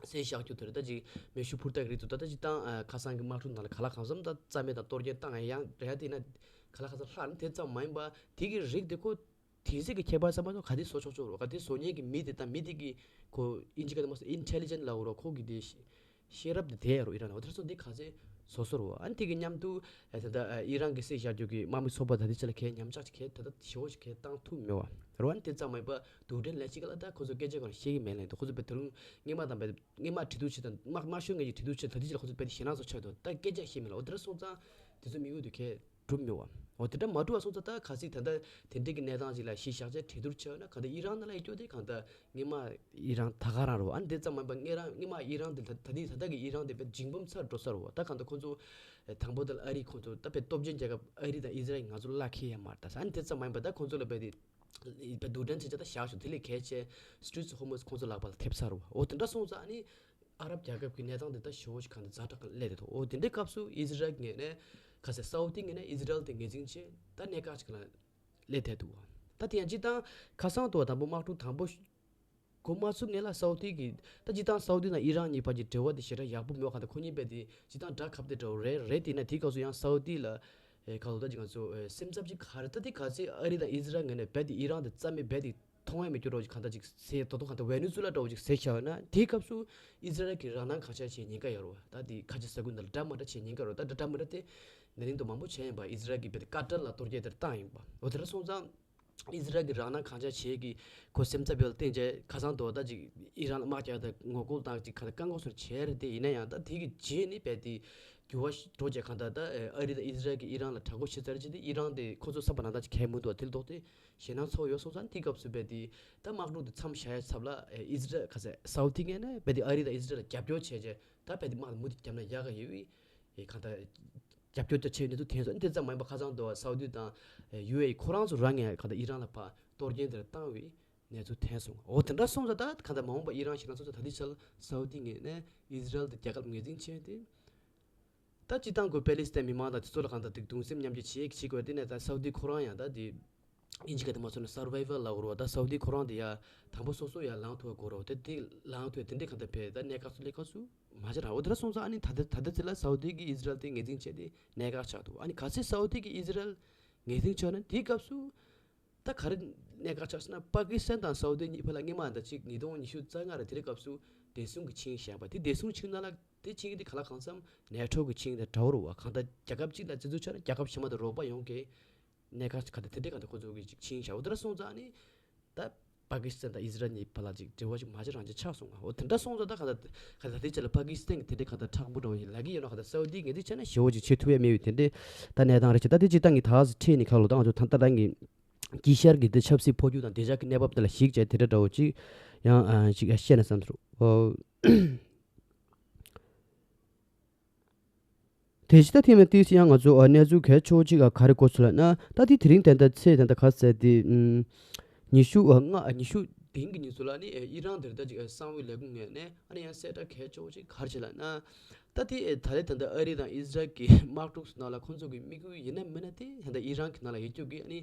བསད་བཞག་རྒྱུ་དེ་རེད། ད་ཅིག་མེ་ཤུགས་འཕུར་མདའ་གི་རིགས་དུ་ད་ད་ཅིག་ཏང་ཁ་སང་གི་དམག་འཁྲུག་ནང་ལ་ག་ལ་གང་འཚམ་ད་རྩ་མེད་དང་གཏོར་སྐྱོན་བཏང་ཡང་རེད་དེ་ན་ག་ལ་གང་འཚམ་ལྷག་ནི་དེ་ཙམ་མ་ཡིན་པ་དེ་གི་རིགས་དེ་ཁོ་དེ་ཚིག་གི་ཁྱད་པར་ཚང་མ་ཚོ་ག་དེ་བཟོ་ཆོག་ཆོག་རོ། ག་དེ་བཟོ་མཁན་གྱི་མི་དེ་དང་མི་དེ་གི་ཁོ་ཨིན་ཇི་ག་དེ་མ་སོ་ཨིན་ཊེ་ལི་ཇེན་ལ་འོ་རོ་ཁོ་གི་དེ་ཤེས་རབ་དེ་དེ་རོ། ཨི་རན་འོ་དེ་སོ་དེ་ག་ཚེ་བཟོ་སོ་རོ། ཨ་ནི་དེ་གི་མཉམ་དུ་ད་ལྟ་ཨི་རན་གི་བསད་བཞག་རྒྱུ་གི་དམག་མི་ཚོགས་པ་ད་དེ་ཆ་ལ་གས་ཉམས་ཆག་ཅིག་གས་ད་ལྟ་ཞེ་བོ་ཞིག་གས་བཏང་ཐུབ་མེད་བ་རོ། ཨ་ནི་དེ་ཙམ་མ་ཡིན་པ་རྡུལ་ཕྲན་ལས་གཅིག་ག་ལ་ད་ཁོ་ཚོ་སྐད་ཆ་གང་བཤད་གི་མེད་ལན་དུ་ཁོ་ཚོ་བས་དེ་རུང་སྔོན་མ་དང་བས་སྔོན་མ་གྲོས་བསྡུར་བྱེད་དང་དམག་དམག་ཤོག་ངོས་ཀྱི་གྲོས་བསྡུར་བྱེད་ད་དེ་ཆ་ལ་ཁོ་ཚོ་བས་དེ་ཞེད་སྣང་ཚོ་ཆགས་འདུག་ད་སྐད་ཆ་བཤད་མེད་ལ། འོ་དེ་འདྲ་སོང་ཙང་དེ་ཚོ་དམིགས་ཡུལ་དུ་གས་གྲུབ་མི་བ། འོ་དེ་འདྲ་མ་གྲུབ་པ་སོང་ཙང་ད་ག་ཚིག་ད་ལྟ་དེ་འདྲའི་གི་གནས་སྟངས་ཅིག་ལ་གཞི་བཞག་བྱས་གྲོས་བསྡུར་བྱས་ན་གང་ལྟར་ཨི་རན་ནང་ལ་ཡི་སྐྱོ་དེ་གང་ལྟར་སྔོན་མ་ཨི་རན་ད་ག་རང་རེད་བ། ཨ་ནི་དེ་ཙམ་མ་ཡིན་པ་སྔོན་རང་སྔོན་མ་ཨི་རན་དེ་ད་ད་དེ་ད་ལྟ་གི་ཨི་རན་དེ་བས་འཇིགས་སྤམ་ཚར་འགྲོ་ས་རེད་བ། ད་གང་ལྟར་ཁོ་ཚོ་དང་པོ་དེ་ལ་ཨ་རི་ཁོ་ཚོ་ད་བས་སྟོབས་ཆེན་རྒྱལ་ཁབ་ཨ་རི་དང་ཨི་ཟི་རལ་ང་ཚོ་བླ་ཁེ་ཡ་མར་ད་ས་ཨ་ནི་དེ་ཙམ་མ་ཡིན་པ་ད་ཁོ་ཚོ་ལ་བས་དེ་བས་རྡུལ་ཕྲན་ཚེ་ཆ་ད་བཞག་ཤོག་དེ་ལས་གལ་ཆེ་སི་ཊི་རེཊ་ཧོར་མུཛ་ཁོ་ཚོ་ལག་པ་ལ་ཐེབས་ཚར་བ། འོ་དེ་འདྲ་སོང་ཙང་ཨ་ནི་ཨ་རབ་རྒྱལ་ཁབ་ཀྱི་གནས་སྟངས་དེ་ད་ཞེ་བོ་ཞིག་གང་དུ་ཛ་དྲག་གི་སླེབས་དེ་འདུག་འོ་དེ་འདྲའི་སྐབས་སུ་ཨི་ཟི་རལ་ངོས་ནས་ག་ཚད་སའུ་དི་ངོས་ནས་ཨི་ཟི་རལ་དེ་ངོས་འཛིན་བྱས་ད་གནད་འགག་ཅིག་ལ་སླེབས་བསྡད་འདུག་ད་དེ་ཡང་སྤྱིར་བཏང་ཁ་སང་དུ་བ་དང་པོ་དམག་འཁྲུག་དང་པོ་འགོ་མ་ཚུགས་སྔོན་ལ་སའུ་དི་གི་ད་སྤྱིར་བཏང་སའུ་དི་དང་ཨི་རན་གཉིས་བར་གྱི་འབྲེལ་བ་དེ་ཞེ་དྲག་ཡག་པོ་མེད་པ་གང་ལྟར་ཁོ་གཉིས་བར་དེ་སྤྱིར་བཏང་དགྲ་ཁ་གཏད་འདྲ་བོ་རེད་རེད། དེ་ན་དེའི་སྐབས་སུ་ཡང་སའུ་དི་ལ་ཨེ་ག་ལོ་ད་ཅིག་ང་ཚོ་ཨེ་སེམས་འཚབ་ཅིག་ག་རེ་ད་དེ་ག་ཚེ་ཨ་རི་དང་ཨི་ཟི་རལ་ངོས་ནས་རྦད་དེ་ཨི་རན་དེ་རྩ་མེད་རྦད་དེ་མཐོང་ཡ་མེད་རྒྱུ་རོ་ཅིག་གང་ལྟར་ཅིག་ཟེར་ད་དུང་གང་ལྟར་ཝེ་ནེ་ཛུ་ལ་འདྲ་བོ་ཅིག་ཟེར་བཞག་ཡོད་ན་དེའི་སྐབས་སུ་ཨི་ཟི་རལ་གྱི་རང་སྣང་གང་ཤར་བྱེད་ཉེན་ཁ་ཡོད་རེད་བ། ད་དེ་ཁ་ཆེ་ས་ཁུལ་འདི་ལ་འདྲ་མ་འདྲ་བྱེད་ཉེན་ཁ་ཡོད་རེད། ད་འདྲ་འདྲ་མ་འདྲ་དེ་ནད་རིང་དུ་མང་པོ་བྱས་ཡིན་པ། ཨི་ཟི་རལ་གྱི་རྦད་དེ་ཀ་ཏར་ལ་གཏོར་རྒྱག་དེར་བཏང་ཡིན་པ། འོ་དེ་འདྲ་སོང་ཙང་ཨི་ཟི་རལ་གྱི་རང་སྣང་གང་ཤར་བྱེད་ཀྱི་ཁོ་སེམས་འཚབ་ཡོད་ལ་བརྟེན་བྱས་ཁ་སང་དུ་ད་ཅིག་ཨི་རན་ལ་དམག་རྒྱག་དང་ངོ་རྒོལ་དང་ཅིག་ག་ལ་བཀག་འགོག་སོགས་བྱས་རེད། དེ་ཡིན་ན་ཡང་ད་དེ་གི་རྗེས་ནི་རྦད་དེ་འགྱུར་བ་འགྲོ་བྱས་གང་ལྟར་ད་ཨ་རི་དང་ཨི་ཟི་རལ་གྱིས་ཨི་རན་ལ་དྲག་རྒོལ་བྱེད་ཚར་རྗེས་དེ་ཨི་རན་དེ་ཁོ་ཚོ་བསམ་པ་ནང་ལྟར་ཅིག་གས་མི་འདུག་དེ་ལ་ལྡོག་སྟེ་ཞེད་སྣང་ཚ་བོ་ཡོད་སོང་ཙང་དེའི་སྐབས་སུ་རྦད་དེ་ད་དམག་འཁྲུག་དེ་མཚམས་བཞག་ཡ་ཚབ་ལ་ཨི་ཟི་རལ་ག་ཚད་སའུ་དི་ངོས་ནས་རྦད་དེ་ཨ་རི་དང་ཨི་ཟི་རལ་ལ་རྒྱབ་སྐྱོར་བྱས་བྱས་ད་རྦད་དེ་དམག་ལ་མུ་མཐུད་བརྒྱབ་ན་ཡག་ག་ཡོད་པའི་གང་ལྟར་རྒྱབ་སྐྱོར་ཅིག་བྱས་ཡོད་གནས་ཚུལ་ཐོན་སོང་། དེ་ཙམ་མ་ཡིན་པ་ཁ་སང་དུ་སའུ་དི་དང་ཡུ་ཨེ་ཨི་ཁོ་རང་ཚོ་རང་ངོས་གང་ལྟར་ཨི་རན་ལ་ཕར་གཏོར་སྐྱོན་དེར་བཏང་བའི་གནས་ཚུལ་ཐོན་སོང་། འོ་དེ་འདྲ་སོང་ཙང་ད་གང་ལྟར་མ་འོངས་པ་ཨི་རན་ཞེད་སྣང་ཚ་བོ་ད་ལྟའི་ཆར་སའུ་དི་ངོས་ནས་ཨི་ཟི་རལ་དེ་རྒྱལ་ཁབ་ངོས་འཛིན་བྱས་ཏེ། ད་སྤྱིར་བཏང་ཁོ་པེ་ལི་སི་ཐན་མི་མང་དང་དེ་ཚོ་ལ་གང་ལྟར་དེ་གདུང་སེམས་མཉམ་སྐྱེད་བྱེད་བྱེད་དགོས། དེ་ནས་ད་སའུ་དི་ཁོ་རང་ཡང་ད་དེ་ཨིན་ཇི་སྐད་དུ་མ་སོང་ན་སར་ཝའི་ཝལ་ལབ་དགོས་རེད་བ། ད་སའུ་དི་ཁོ་རང་དེ་ཡ་དང་པོ་སོ་སོ་ཡ་ལངས་ཐུབ་པ་དགོས་རེད་བ། དེ་དེ་ལངས་ཐུབ་དེ་འདྲའི་གང་ལྟར་བས་ད་གནད་འགག་ཚོ་ལས་ཀ་ཚོ་མ་བྱེད་རང་འོ་དེ་འདྲ་སོང་ཙང་ཨ་ནི་ད་ལྟ་ད་ལྟ་ཚེ་ལ་སའུ་དི་གིས་ཨི་ཟི་རལ་དེ་ངོས་འཛིན་བྱས་ཏེ་གནད་འགག་ཆགས་འདུག་ཨ་ནི་ག་ཚེ་སའུ་དི་གིས་ཨི་ཟི་རལ་ངོས་འཛིན་བྱས་ན་དེའི་སྐབས་སུ་ད་ག་རེ་གནད་འགག་ཆགས་སོང་ན་པ་ཀི་སི་ཐན་དང་སའུ་དི་གཉིས་བར་ལ་སྔོན་མ་ད་ཅིག་ཉིས་སྟོང་ཉི་ཤུ་རྩ་ལྔ་རེད། དེ་རིང་སྐབས་སུ་བདེ་སྲུང་གི་ཆིངས་བཞག་པ་དེ་བདེ་སྲུང་ཆིངས་ནང་ལ་དེ་ཆིངས་དེ་ག་ལ་གང་འཚམ་ནེ་ཊོ་གི་ཆིངས་དང་འདྲ་བོ་རེད་བ། གང་ལྟར་རྒྱལ་ཁབ་གཅིག་ལ་བརྩི་འཇོག་བྱས་ན་རྒྱལ་ཁབ་གཞན་མ་དང་རོགས་པ་ཡོང་གི་གནད་འགག་ག་དེ་དེ་འདྲའི་གང་ལྟར་ཁོ་ཚོ་གི་ཅིག་ཆིངས་བཞག་འོ་དེ་འདྲ་སོང་ཙང་ནི་ད་པ་ཀི་སི་ཐན་དང་ཨི་ཟི་རལ་གཉིས་བར་ལ་ཅིག་འབྲེལ་བ་ཅིག་མ་བྱེད་རང་བྱེད་ཆགས་སོང་ང་། འོ་དེ་འདྲ་སོང་ཙང་ད་གང་ལྟར་གང་ལྟར་དེ་ཆ་ལ་པ་ཀི་སི་ཐན་གི་དེ་འདྲའི་གང་ལྟར་མཁྲེགས་པོ་འདྲ་བོ་ཡིན་ལབ་ཀྱི་ཡོད་ན་གང་ལྟར་སའུ་དི་ངོས་འཛིན་བྱས་ན་ཞེ་བོ་ཅིག་བྱེད་ཐུབ་ཡ་མེད་པའི་དེ་འདྲའི་ད་གནས་སྟངས་རེད་ཅེ། ད་དེ་སྤྱིར་བཏང་གི་ད་ག་ཚོད་ཁྲིད་ནས་ཁ་ལོ་ད་ང་ཚོ་ད་ལྟ་རང་གི་དཀྱིལ་ཤར་གྱི་འདི་ཆབ་སྲིད་འཕོ་འགྱུར་དང་བདེ་འཇགས་ཀྱི་གནས་བབ་དེ་ལ་གཞིགས་བྱས་དེ་འདྲ་འདྲ་བོ་ཅིག་ཡང་ཅིག་བཤད་ན་བསམ་ཐུབ། དེ་ཕྱི་ད་ཐེངས་མ་ཏིས་ཡང་ང་ཚོ་གནས་ཚུལ་གལ་ཆེ་བོ་ཅིག་ག་རེ་གོ་ཚུལ་ལ་ན་ད་དེ་དེ་རིང་ད་ལྟ་ཚེས་ད་ལྟ་ག་ཚད་དེ་ཉི་ཤུ་ལྔ་ཉི་ཤུ་དེང་གི་ཉིན་ཚོ་ལ་ནི་ཨི་རན་དེར་ད་ཅིག་གསང་བའི་ལས་ཁུངས་ངོས་ནས་ཨ་ནི་ཡང་གསལ་བསྒྲགས་གལ་ཆེ་བོ་ཅིག་ག་རེ་བྱས་ལ་ན། ད་དེ་ད་ལྟ་ད་ལྟ་ཨ་རི་དང་ཨི་ཟི་རལ་གྱི་དམག་འཁྲུག་ནང་ལ་ཁོང་ཚོ་གི་དམིགས་ཡུལ་ཡིན་ན་མིན་ན་དེ་ད་ལྟ་ཨི་རན་གྱི་ནང་ལ་ཡོད་རྒྱུ་གི་ཨ་ནི་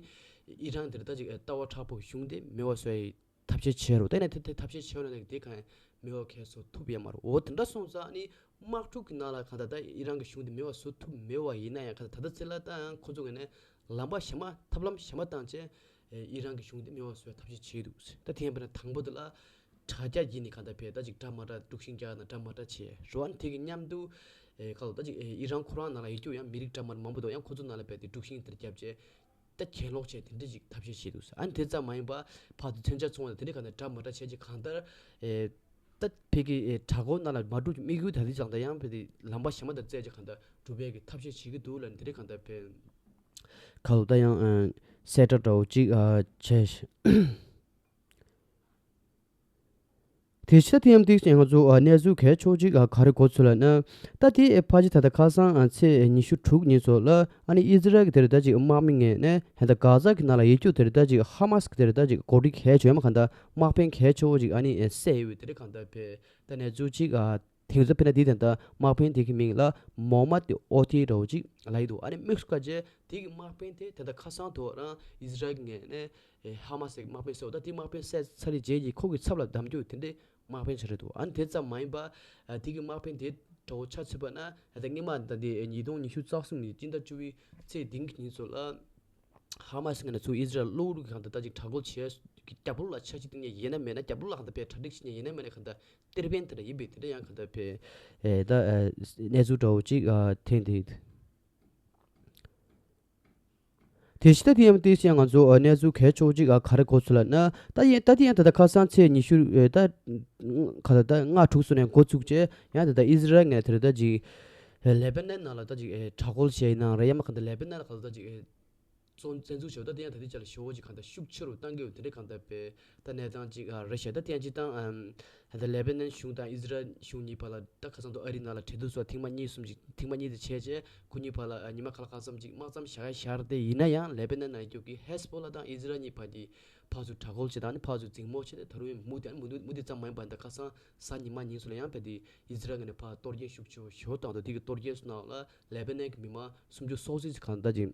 ཨི་རན་དེར་ད་ཅིག་ལྟ་བ་དྲག་པོ་གཞུང་དེ་མེད་པ་བཟོ་ཡི་ཐབས་ཤེས་བྱས་རུ་དེ་ནས་དེ་དེ་ཐབས་ཤེས་བྱས་ན་དེ་གང་མེད་པ་གས་བཟོ་ཐུབ་ཡ་མ་རུ་འོ་དེ་འདྲ་སོང་ཙང་ཨ་ནི་དམག་འཁྲུག་གི་ནང་ལ་གང་ད་ད་ཨི་རན་གྱི་གཞུང་དེ་མེད་པ་བཟོ་ཐུབ་མེད་པ་ཡིན་ན་ཡང་གང་ད་ད་ད་ཚེ་ལ་ད་ཡང་ཁོང་ཚོ་གི་ནས་ལམ་པ་གཞན་མ་ཐབས་ལམ་གཞན་མ་བཏང་བྱས་ ཨི་རན་གྱི་གཞུང་དེ་མེད་པ་བཟོ་བའི་ཐབས་ཤེས་བྱེད་འདུག་ད་དེ་ཡིན་པ་ན་དང་པོ་དེ་ལ་དྲ་རྒྱ་བརྒྱུད་ནས་གང་ལྟར་བས་ད་ཅིག་འདྲ་མ་འདྲ་དཀྲུག་ཤིང་རྒྱག་ན་འདྲ་མ་འདྲ་བྱས་རེད་བ། དེ་གི་མཉམ་དུ་ཨེ་ག་ལ་ད་ཅིག་ཨེ་ཨི་རན་ཁོ་རང་ནང་ལ་ཡོད་རྒྱུ་ཡང་མི་རིགས་འདྲ་མ་འདྲ་མང་པོ་འདུག་ཡང་ཁོ་ཚོ་ནང་ལ་བས་དེ་དཀྲུག་ཤིང་དེར་བརྒྱབ་བྱས། ད་གྱེན་ལོག་བྱས་དེ་འདྲ་ཅིག་ཐབས་ཤེས་བྱེད་འདུག་ཨ་ནི་དེ་ཙམ་མ་ཡིན་པ་ཕར་ཚུར་མཚོན་ཆ་ཚོང་བ་དང་དེ་འདྲ་གང་ལྟར་འདྲ་མ་འདྲ་བྱས་ཅིག་གང་ལྟར་ཨེ་ད་ཕ་གི་ཨེ་དྲ་སྒོ་ནང་ལ་མ་འགྲོ་རྒྱུ་དམིགས་ཡུལ་ད་དེ་ཙང་ད་ཡང་ཕ་གི་ལམ་པ་གཞན་པ་དང་བཙལ་ཅིག་གང་ལྟར་སྒྲུབ་པའི་གི་ཐབས་ཤེས་བྱེད་ཀྱི་འདུག་ལ་ནི་དེ་འདྲ་གང་ལྟར་ཕ་གི་ཁ་ལོ་ད་ཡང་ཨེ་གསལ་བསྒྲགས་འདྲ་བོ་ཅིག་ཨ་བྱས། དེ་ཕྱིར་དེ་ཡང་ཏིག་ཅན་ང་ཚོ་ཨ་གནས་ཚུལ་གལ་ཆེ་བོ་ཅིག་ཨ་ག་རེ་གོ་ཚུལ་ལ་ན། ད་དེ་ཨེ་ཕ་ཅི་ད་ལྟ་ཁ་སང་ཨ་ཚེས་ཉི་ཤུ་དྲུག་ཉིན་ཚོ་ལ་ཨ་ནི་ཨི་ཛི་རལ་གྱི་དེ་རེད་ད་ཅིག་དམག་མི་ངོས་ནས་ཧན་ད་གྷ་ཛ་གི་ནང་ལ་ཡོད་རྒྱུ་དེ་རེད་ད་ཅིག་ཧ་མ་སི་གི་དེ་རེད་ད་ཅིག་འགོ་ཁྲིད་གལ་ཆེ་བོ་མ་གང་ད་དམག་དཔོན་གལ་ཆེ་བོ་ཅིག་ཨ་ནི་ཨེ་བསད་ཡོད་པའི་དེ་རེད་གང་ད་བས་ད་གནས་ཚུལ་ཅིག་ཨ། དེང་སང་དཔེར་ན་དེའི་དེ་འདྲ་དམག་དཔོན་དེ་གི་མིང་ལ་མོ་མད་ཨོ་ཏི་འདྲ་བོ་ཅིག་ལབ་ཡི་འདུག་ཨ་ནི་དམིགས་སུ་བཀར་རྗེས་དེ་གི་དམག་དཔོན་དེ་དེ་འདྲ་ཁ་སང་དུ་རང་ཨི་ཟི་རལ་གྱི་ངོས་ནས་ཧ་མ་སི་གི་དམག་དཔོན་བསད་འདུག་ད་དེ་དམག་དཔོན་བསད་ཚར་རྗེས་ཀྱི་ཁོ་གི་ཚབ་ལ་བདམས་རྒྱུ་དེ་འདྲའི་དམག་དཔོན་ཞིག་རེད་འདུག་ཨ་ནི་དེ་ཙམ་མ་ཡིན་པ་དེ་གི་དམག་དཔོན་དེ་འདྲ་བོ་ཆ་མཚོན་པ་ན་ད་ལྟ་སྔོན་མ་ད་དེ་ཉིས་སྟོང་ཉི་ཤུ་རྩ་གསུམ་ནས་སྤྱི་ཟླ་བཅུ་པའི་ཚེས་བདུན་གྱི་ཉིན་ཚོ་ལ། ཧ་མ་སི་ངོས་ནས་ཚུར་ཨི་ཟི་རལ་གློ་བུར་གྱི་གང་ལྟར་ད་ཅིག་དྲག་རྒོལ་བྱས་རྒྱབ་ལོགས་ལ་འཆར་གཞི་བཏིང་ཡས་ཡིན་ན་མེད་ན་རྒྱབ་ལོགས་ལ་གང་ལྟར་བས་གྲ་སྒྲིག་བྱེད་ཡས་ཡིན་ན་མེད་ན་གང་ལྟར་ཏེར་བན་དེ་འདྲ་ཡིན་པས་དེ་འདྲ་ཡང་གང་ལྟར་བས་ཨེ་ད་ཨེ་གནས་ཚུལ་འདྲ་བོ་ཅིག་ཨ་ཐེངས་འདི། དེ་ཕྱི་ད་དེ་ཡང་དེ་ཕྱི་ང་ཚོ་ཨ་གནས་ཚུལ་གལ་ཆེ་བོ་ཅིག་ཨ་ག་རེ་གོ་ཚུལ་ལ་ན་ད་ཡིན་ད་དེ་ཡང་ད་ལྟ་ཁ་སང་ཚེས་ཉི་ཤུ་ཨེ་ད་ག་ད་ད་ལྔ་དྲུག་སོ་ནས་འགོ་བཙུགས་བྱས་ཡང་ད་ལྟ་ཨི་ཟི་རལ་ངོས་དེ་རེད་ད་ཅིག་ཨེ་ལེ་བྷ་ནན་ནང་ལ་ད་ཅིག་ཨེ་དྲག་རྒོལ་བྱས་ཡིན་ནའང་རེད་ཡང་མ་གང་ལྟར་ལེ་བྷ་ནན་ལ་གང་ལྟར་ད་ཅིག་ཨེ། བཙོན་བཙན་འཛུལ་བྱས་པ་ད་དེ་ཡང་ད་ལྟའི་ཆ་ལ་ཞེ་པོ་ཅིག་གང་ལྟར་ཤུགས་ཆེ་རུ་བཏང་གི་ཡོད་དེ་འདྲའི་གང་ལྟར་བས་ད་གནས་སྟངས་ཅིག་ཨ་རེད་ཤག་ད་དེ་ཡང་སྤྱིར་བཏང་ཨམ་ད་ལྟ་ལེ་བྷ་ནན་གཞུང་དང་ཨི་ཟི་རལ་གཞུང་གཉིས་བར་ལ་ད་ཁ་སང་དུ་ཨ་རི་ནང་ལ་གྲོས་བསྡུར་སོགས་ཐེངས་མ་གཉིས་གསུམ་ཅིག་ཐེངས་མ་གཉིས་དེ་བྱས་རྗེས་ཁོ་གཉིས་བར་ལ་ཨ་ཉི་མ་ག་ལ་གང་འཚམ་ཅིག་དམག་མཚམས་བཞག་ཡ་བཞག་རེད་དེ་ཡིན་ན་ཡང་ལེ་བྷ་ནན་ནང་ཡོད་ཀྱི་ཧེ་ཟི་བྷོ་ལ་དང་ཨི་ཟི་རལ་གཉིས་བར་གྱི་ཕར་ཚུར་དྲག་རྒོལ་བྱས་དང་ནི་ཕར་ཚུར་འཛིང་མོ་བྱས་ཏེ་ད་རུང་མུ་མཐུད་མུ་མཐུད་མུ་མཐུད་ཙམ་མ་ཡིན་པར་ད་ཁ་སང་གཟའ་ཉི་མ་ཉིན་སུ་ལ་ཡང་བས་དེ་ཨི་ཟི་རལ་ངོས་ནས་ཕར་གཏོར་སྐྱོན་ཤུགས་ཆེ་བོ་ཞེ་པོ་བཏང་འདུག་དེ་གི་གཏོར་སྐྱོན་སུ་ནང་ལ་ལེ་བྷ་ནན་གྱི་མི་མང་སུམ་ཅུ་སོ་གཅིག་ཅིག་གང་ལྟར་ཅིག་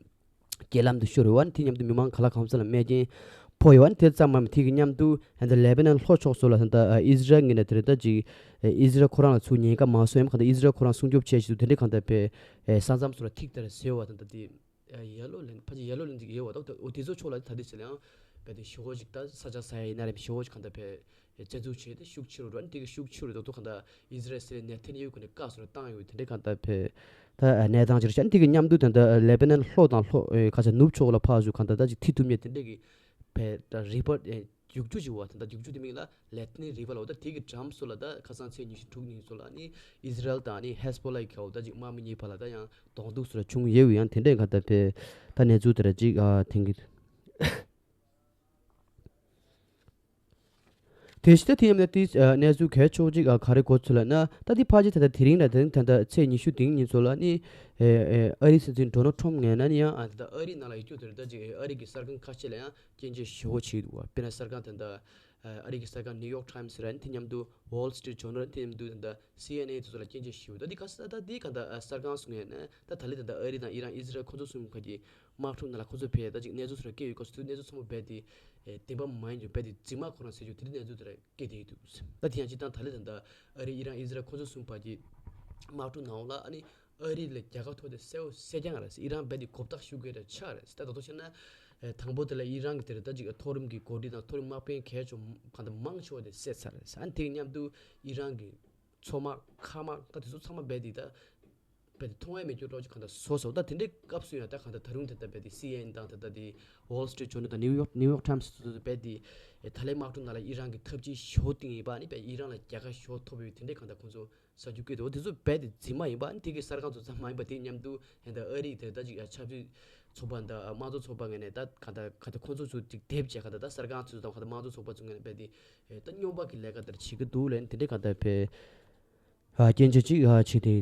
རྐྱེན་ལམ་དུ་ཤོར་ཡོད་པ་ནི་དེ་མཉམ་དུ་མི་མང་ག་ལ་གང་འཚམ་ལ་རྨས་སྐྱོན་ཕོག་ཡོད་པ་ནི་དེ་ཙམ་མམ་དེ་གི་མཉམ་དུ་ད་ལྟ་ལེ་བྷ་ནན་ལྷོ་ཕྱོགས་སུ་ལ་ད་ལྟ་ཨི་ཟི་རལ་ངོས་ནས་དེ་རེད་ད་ཅིག་ཨི་ཟི་རལ་ཁོ་རང་ལ་ཚུར་ཉེན་ཁ་མ་བཟོ་ཡམ་གང་ལྟར་ཨི་ཟི་རལ་ཁོ་རང་སྲུང་སྐྱོབ་བྱས་ཞིག་ཏུ་དེ་འདྲའི་གང་ལྟར་པའི་ས་མཚམས་སུ་ལ་ཐིག་ལྟར་ཟེར་བ་ད་ལྟ་དེ། ཡེ་ལོ་ལེན་ཕལ་ཆེར་ཡེ་ལོ་ལེན་ཅིག་ཡོད་བ་ད་འོ་དེ་ཚོ་ཕྱོགས་ལ་ད་དེ་ཚོ་ལ་ཡང་བས་དེ་ཞེ་པོ་ཅིག་ད་ས་ཆ་ས་ཡ་ཡིན་ན་རེད་ཞེ་པོ་ཅིག་གང་ལྟར་བས་བཙན་འཛུལ་བྱས་ཏེ་ཤུགས་ཆེ་རུ་འགྲོ་ནི་དེ་གི་ཤུགས་ཆེ་རུ་འགྲོ་དུས་གང་ལྟར་ཨི་ཟི་རལ་སི་ལེ་ནེ་ཐན་ཡ་ཧུ་གི་ནས་བཀའ་ཟུར་བཏང་ཡོད་དེ་འདྲའི་གང་ལྟར་བས་ད་གནས་སྟངས་ཅིག་རེད་ཤག་དེ་གི་མཉམ་དུ་ད་ལྟ་ལེ་བྷ་ནན་ལྷོ་དང་ལྷོ་ཁ་ཆ་ནུབ་ཕྱོགས་ལ་ཕར་ཚུར་གང་ལྟར་ད་ཅིག་ཐི་ཐུབ་ཉེ་དེ་འདྲའི་གི་བས་ད་རི་བར་རྒྱུག་ཆུ་ཞིག་བ་ད་ལྟ་རྒྱུག་ཆུ་དེ་མིང་ལ་ལེ་ཐི་ནི་རི་བར་ལ་འོ་ད་དེ་གི་འགྲམ་སོ་ལ་ད་ཁ་སང་ཚེས་ཉི་ཤུ་དྲུག་ཉིན་སོ་ལ་ནི་ཨི་ཟི་རལ་དང་ནི་ཧེ་ཟི་བྷོ་ལ་ཡི་གའོ་ད་ཅིག་དམག་མི་གཉིས་བར་ལ་ད་ཡང་གདོང་ཐུག་སོ་ལ་བྱུང་ཡོད་ཡང་དེ་འདྲའི་ག་ད་པའི་ད་གནས་ཚུལ་དེ་ར་ཅིག་ཨ་ཐེང་གི། དེ་ཕྱི་ད་དེ་ཡམ་ན་དེ་གནས་ཚུལ་གལ་ཆེ་བོ་ཅིག་ག་རེ་གོ་ཚུལ་ལ་ན་ད་དེ་ཕ་ཅི་ད་ད་དེ་རིང་ལ་དེ་རིང་ད་ད་ཚེས་ཉི་ཤུ་དེ་ཉིན་སོ་ལ་ནི་ཨ་རི་སྲིད་འཛིན་ཌོ་ནལ་ཊམ་ངོས་ན་ནི་ཡང་ཨ་ད་ཨ་རི་ནང་ལ་ཡོད་རྒྱུ་དེ་ར་ད་ཅིག་ཨ་རི་གི་གསར་ཁང་ཁ་ཤས་ལ་ཡང་སྐྱོན་བརྗོད་ཞེ་པོ་བྱས་འདུག་བ། དཔེར་ན་གསར་ཁང་དེ་འདྲ་ཨ་རི་གི་གསར་ཁང་ནིའུ་ཡོག་ཊའིམ་སི་རེད། དེ་མཉམ་དུ་ཝོལ་སི་ཊི་རིཊ་ཇོར་ནལ་དེ་མཉམ་དུ་དེ་འདྲ་སི་ཨེན་ཨེ་དེ་ཚོ་ལ་སྐྱོན་བརྗོད་ཞུས་འདུག་ད་འདི་ག་ས་ད་འདི་ག་འདྲ་གསར་ཁང་སོང་ཡོད་ན་ད་ད་ལི་དེ་འདྲ་ཨ་རི་དང་ཨི་རན་ཨི་ཟི་རལ་ཁོ་ཚོ་གསུམ་ཁ་གི་དམག་འཁྲུག་ནང་ལ་ཁོ་ཚོ་ཕེ་ད་ཅིག་གནས་ཚུལ་སོགས་སྐད་ཡོད་སྐབས་སུ་གནས་ཚུལ་ཚང་མ་རྦད་དེ་བདེན་པ་མ་ཡིན་རྒྱུ་རྦད་དེ་རྫུན་མ་ཁོ་རང་ཟེར་རྒྱུ་དེ་འདྲ་གནས་ཚུལ་དེ་འདྲ་སྐད་དེ་ཡོད་འདུག་ད་དེ་ཡང་སྤྱིར་བཏང་ད་ལི་དེ་འདྲ་ཨ་རི་ཨི་རན་ཨི་ཟི་རལ་ཁོ་ཚོ་གསུམ་བར་གྱི་དམག་འཁྲུག་ནང་ལ་ཨ་ནི། ཨ་རི་ལ་རྒྱལ་ཁ་ཐོབ་དེ་གསལ་བོ་གསལ་རྐྱང་རེད། ཨི་རན་རྦད་དེ་གོ་བརྡ་ཤུགས་རྒྱག་རེ་ཆགས་རེད། ད་དོ་དོ་བྱས་ན་དང་པོ་དེ་ལ་ཨི་རན་གྱི་དེ་རེད་ད་ཅིག་མཐོ་རིམ་གྱི་འགོ་ཁྲིད་དང་མཐོ་རིམ་དམག་དཔོན་གལ་ཆེ་གང་དུ་མང་ཆེ་བ་དེ་བསད་ཚར་རེད། ཨ་ནི་དེ་མཉམ་དུ་ཨི་རན་གྱི་མཚོ་དམག་མཁའ་དམག་ད་དེ་ཚོ་ཚང་མ་རྦད་དེ་ད་རྦད་དེ་མཐོང་ཡ་མེད་རྒྱུ་འདྲ་ཅིག་གང་དུ་བཟོ་སོང་། ད་དེ་འདྲའི་སྐབས་སུ་ཡང་ད་གང་དུ་ད་རུང་དེ་ད་རྦད་དེ་སི་ཨེན་ཨེན་དང་དེ་ད་དེ་ཝོལ་སི་ཊི་རིཊ་ཇོར་ནལ་དང་ནིའུ་ཡོག་ནིའུ་ཡོག་ཊའིམ་སི་དེ་ཚོ་རྦད་དེ་ད་ལའི་དམག་འཁྲུག་ནང་ལ་ཨི་རན་གྱི་འཐབ་ཇུས་ཞོ་སྟེང་ཡིན་པ་ཨ་ནི་རྦད་ཨི་རན་ལ་རྒྱལ་ཁ་ཞོ་ཐོབ་ཡོད་དེ་འདྲའི་གང་དུ་ཁོང་ཚོ། ས་རྒྱུ་སྐད་དོ་དེ་ཚོ་རྦད་དེ་རྫུན་མ་ཡིན་པ་ཨ་ནི་དེ་གི་གསར་ཁང་ཚོ་ཙམ་མ་ཡིན་པ་དེ་མཉམ་དུ་ཧན་ད་ཨ་རི་དེ་ད་ཅིག་ཆབ་སྲིད་ཚོགས་པ་འདི་དམངས་གཙོ་ཚོགས་པ་ངོས་ནས་ད་ག་ད་ག་ད་ཁོང་ཚོ་ཚོ་ཅིག་དེབ་བྱས་ག་ད་ད་གསར་ཁང་ཚོ་དང་ག་ད་དམངས་གཙོ་ཚོགས་པ་ཚོ་ངོས་ནས་རྦད་དེ་ད་སྨྱོན་པ་གི་ལས་ཀ་དེར་བྱེད་ཀྱི་འདུག་ལན་དེ་འདྲའི་ག་ད་བས་སྐྱོན་བརྗོད་ཅིག་བྱེད་དེ།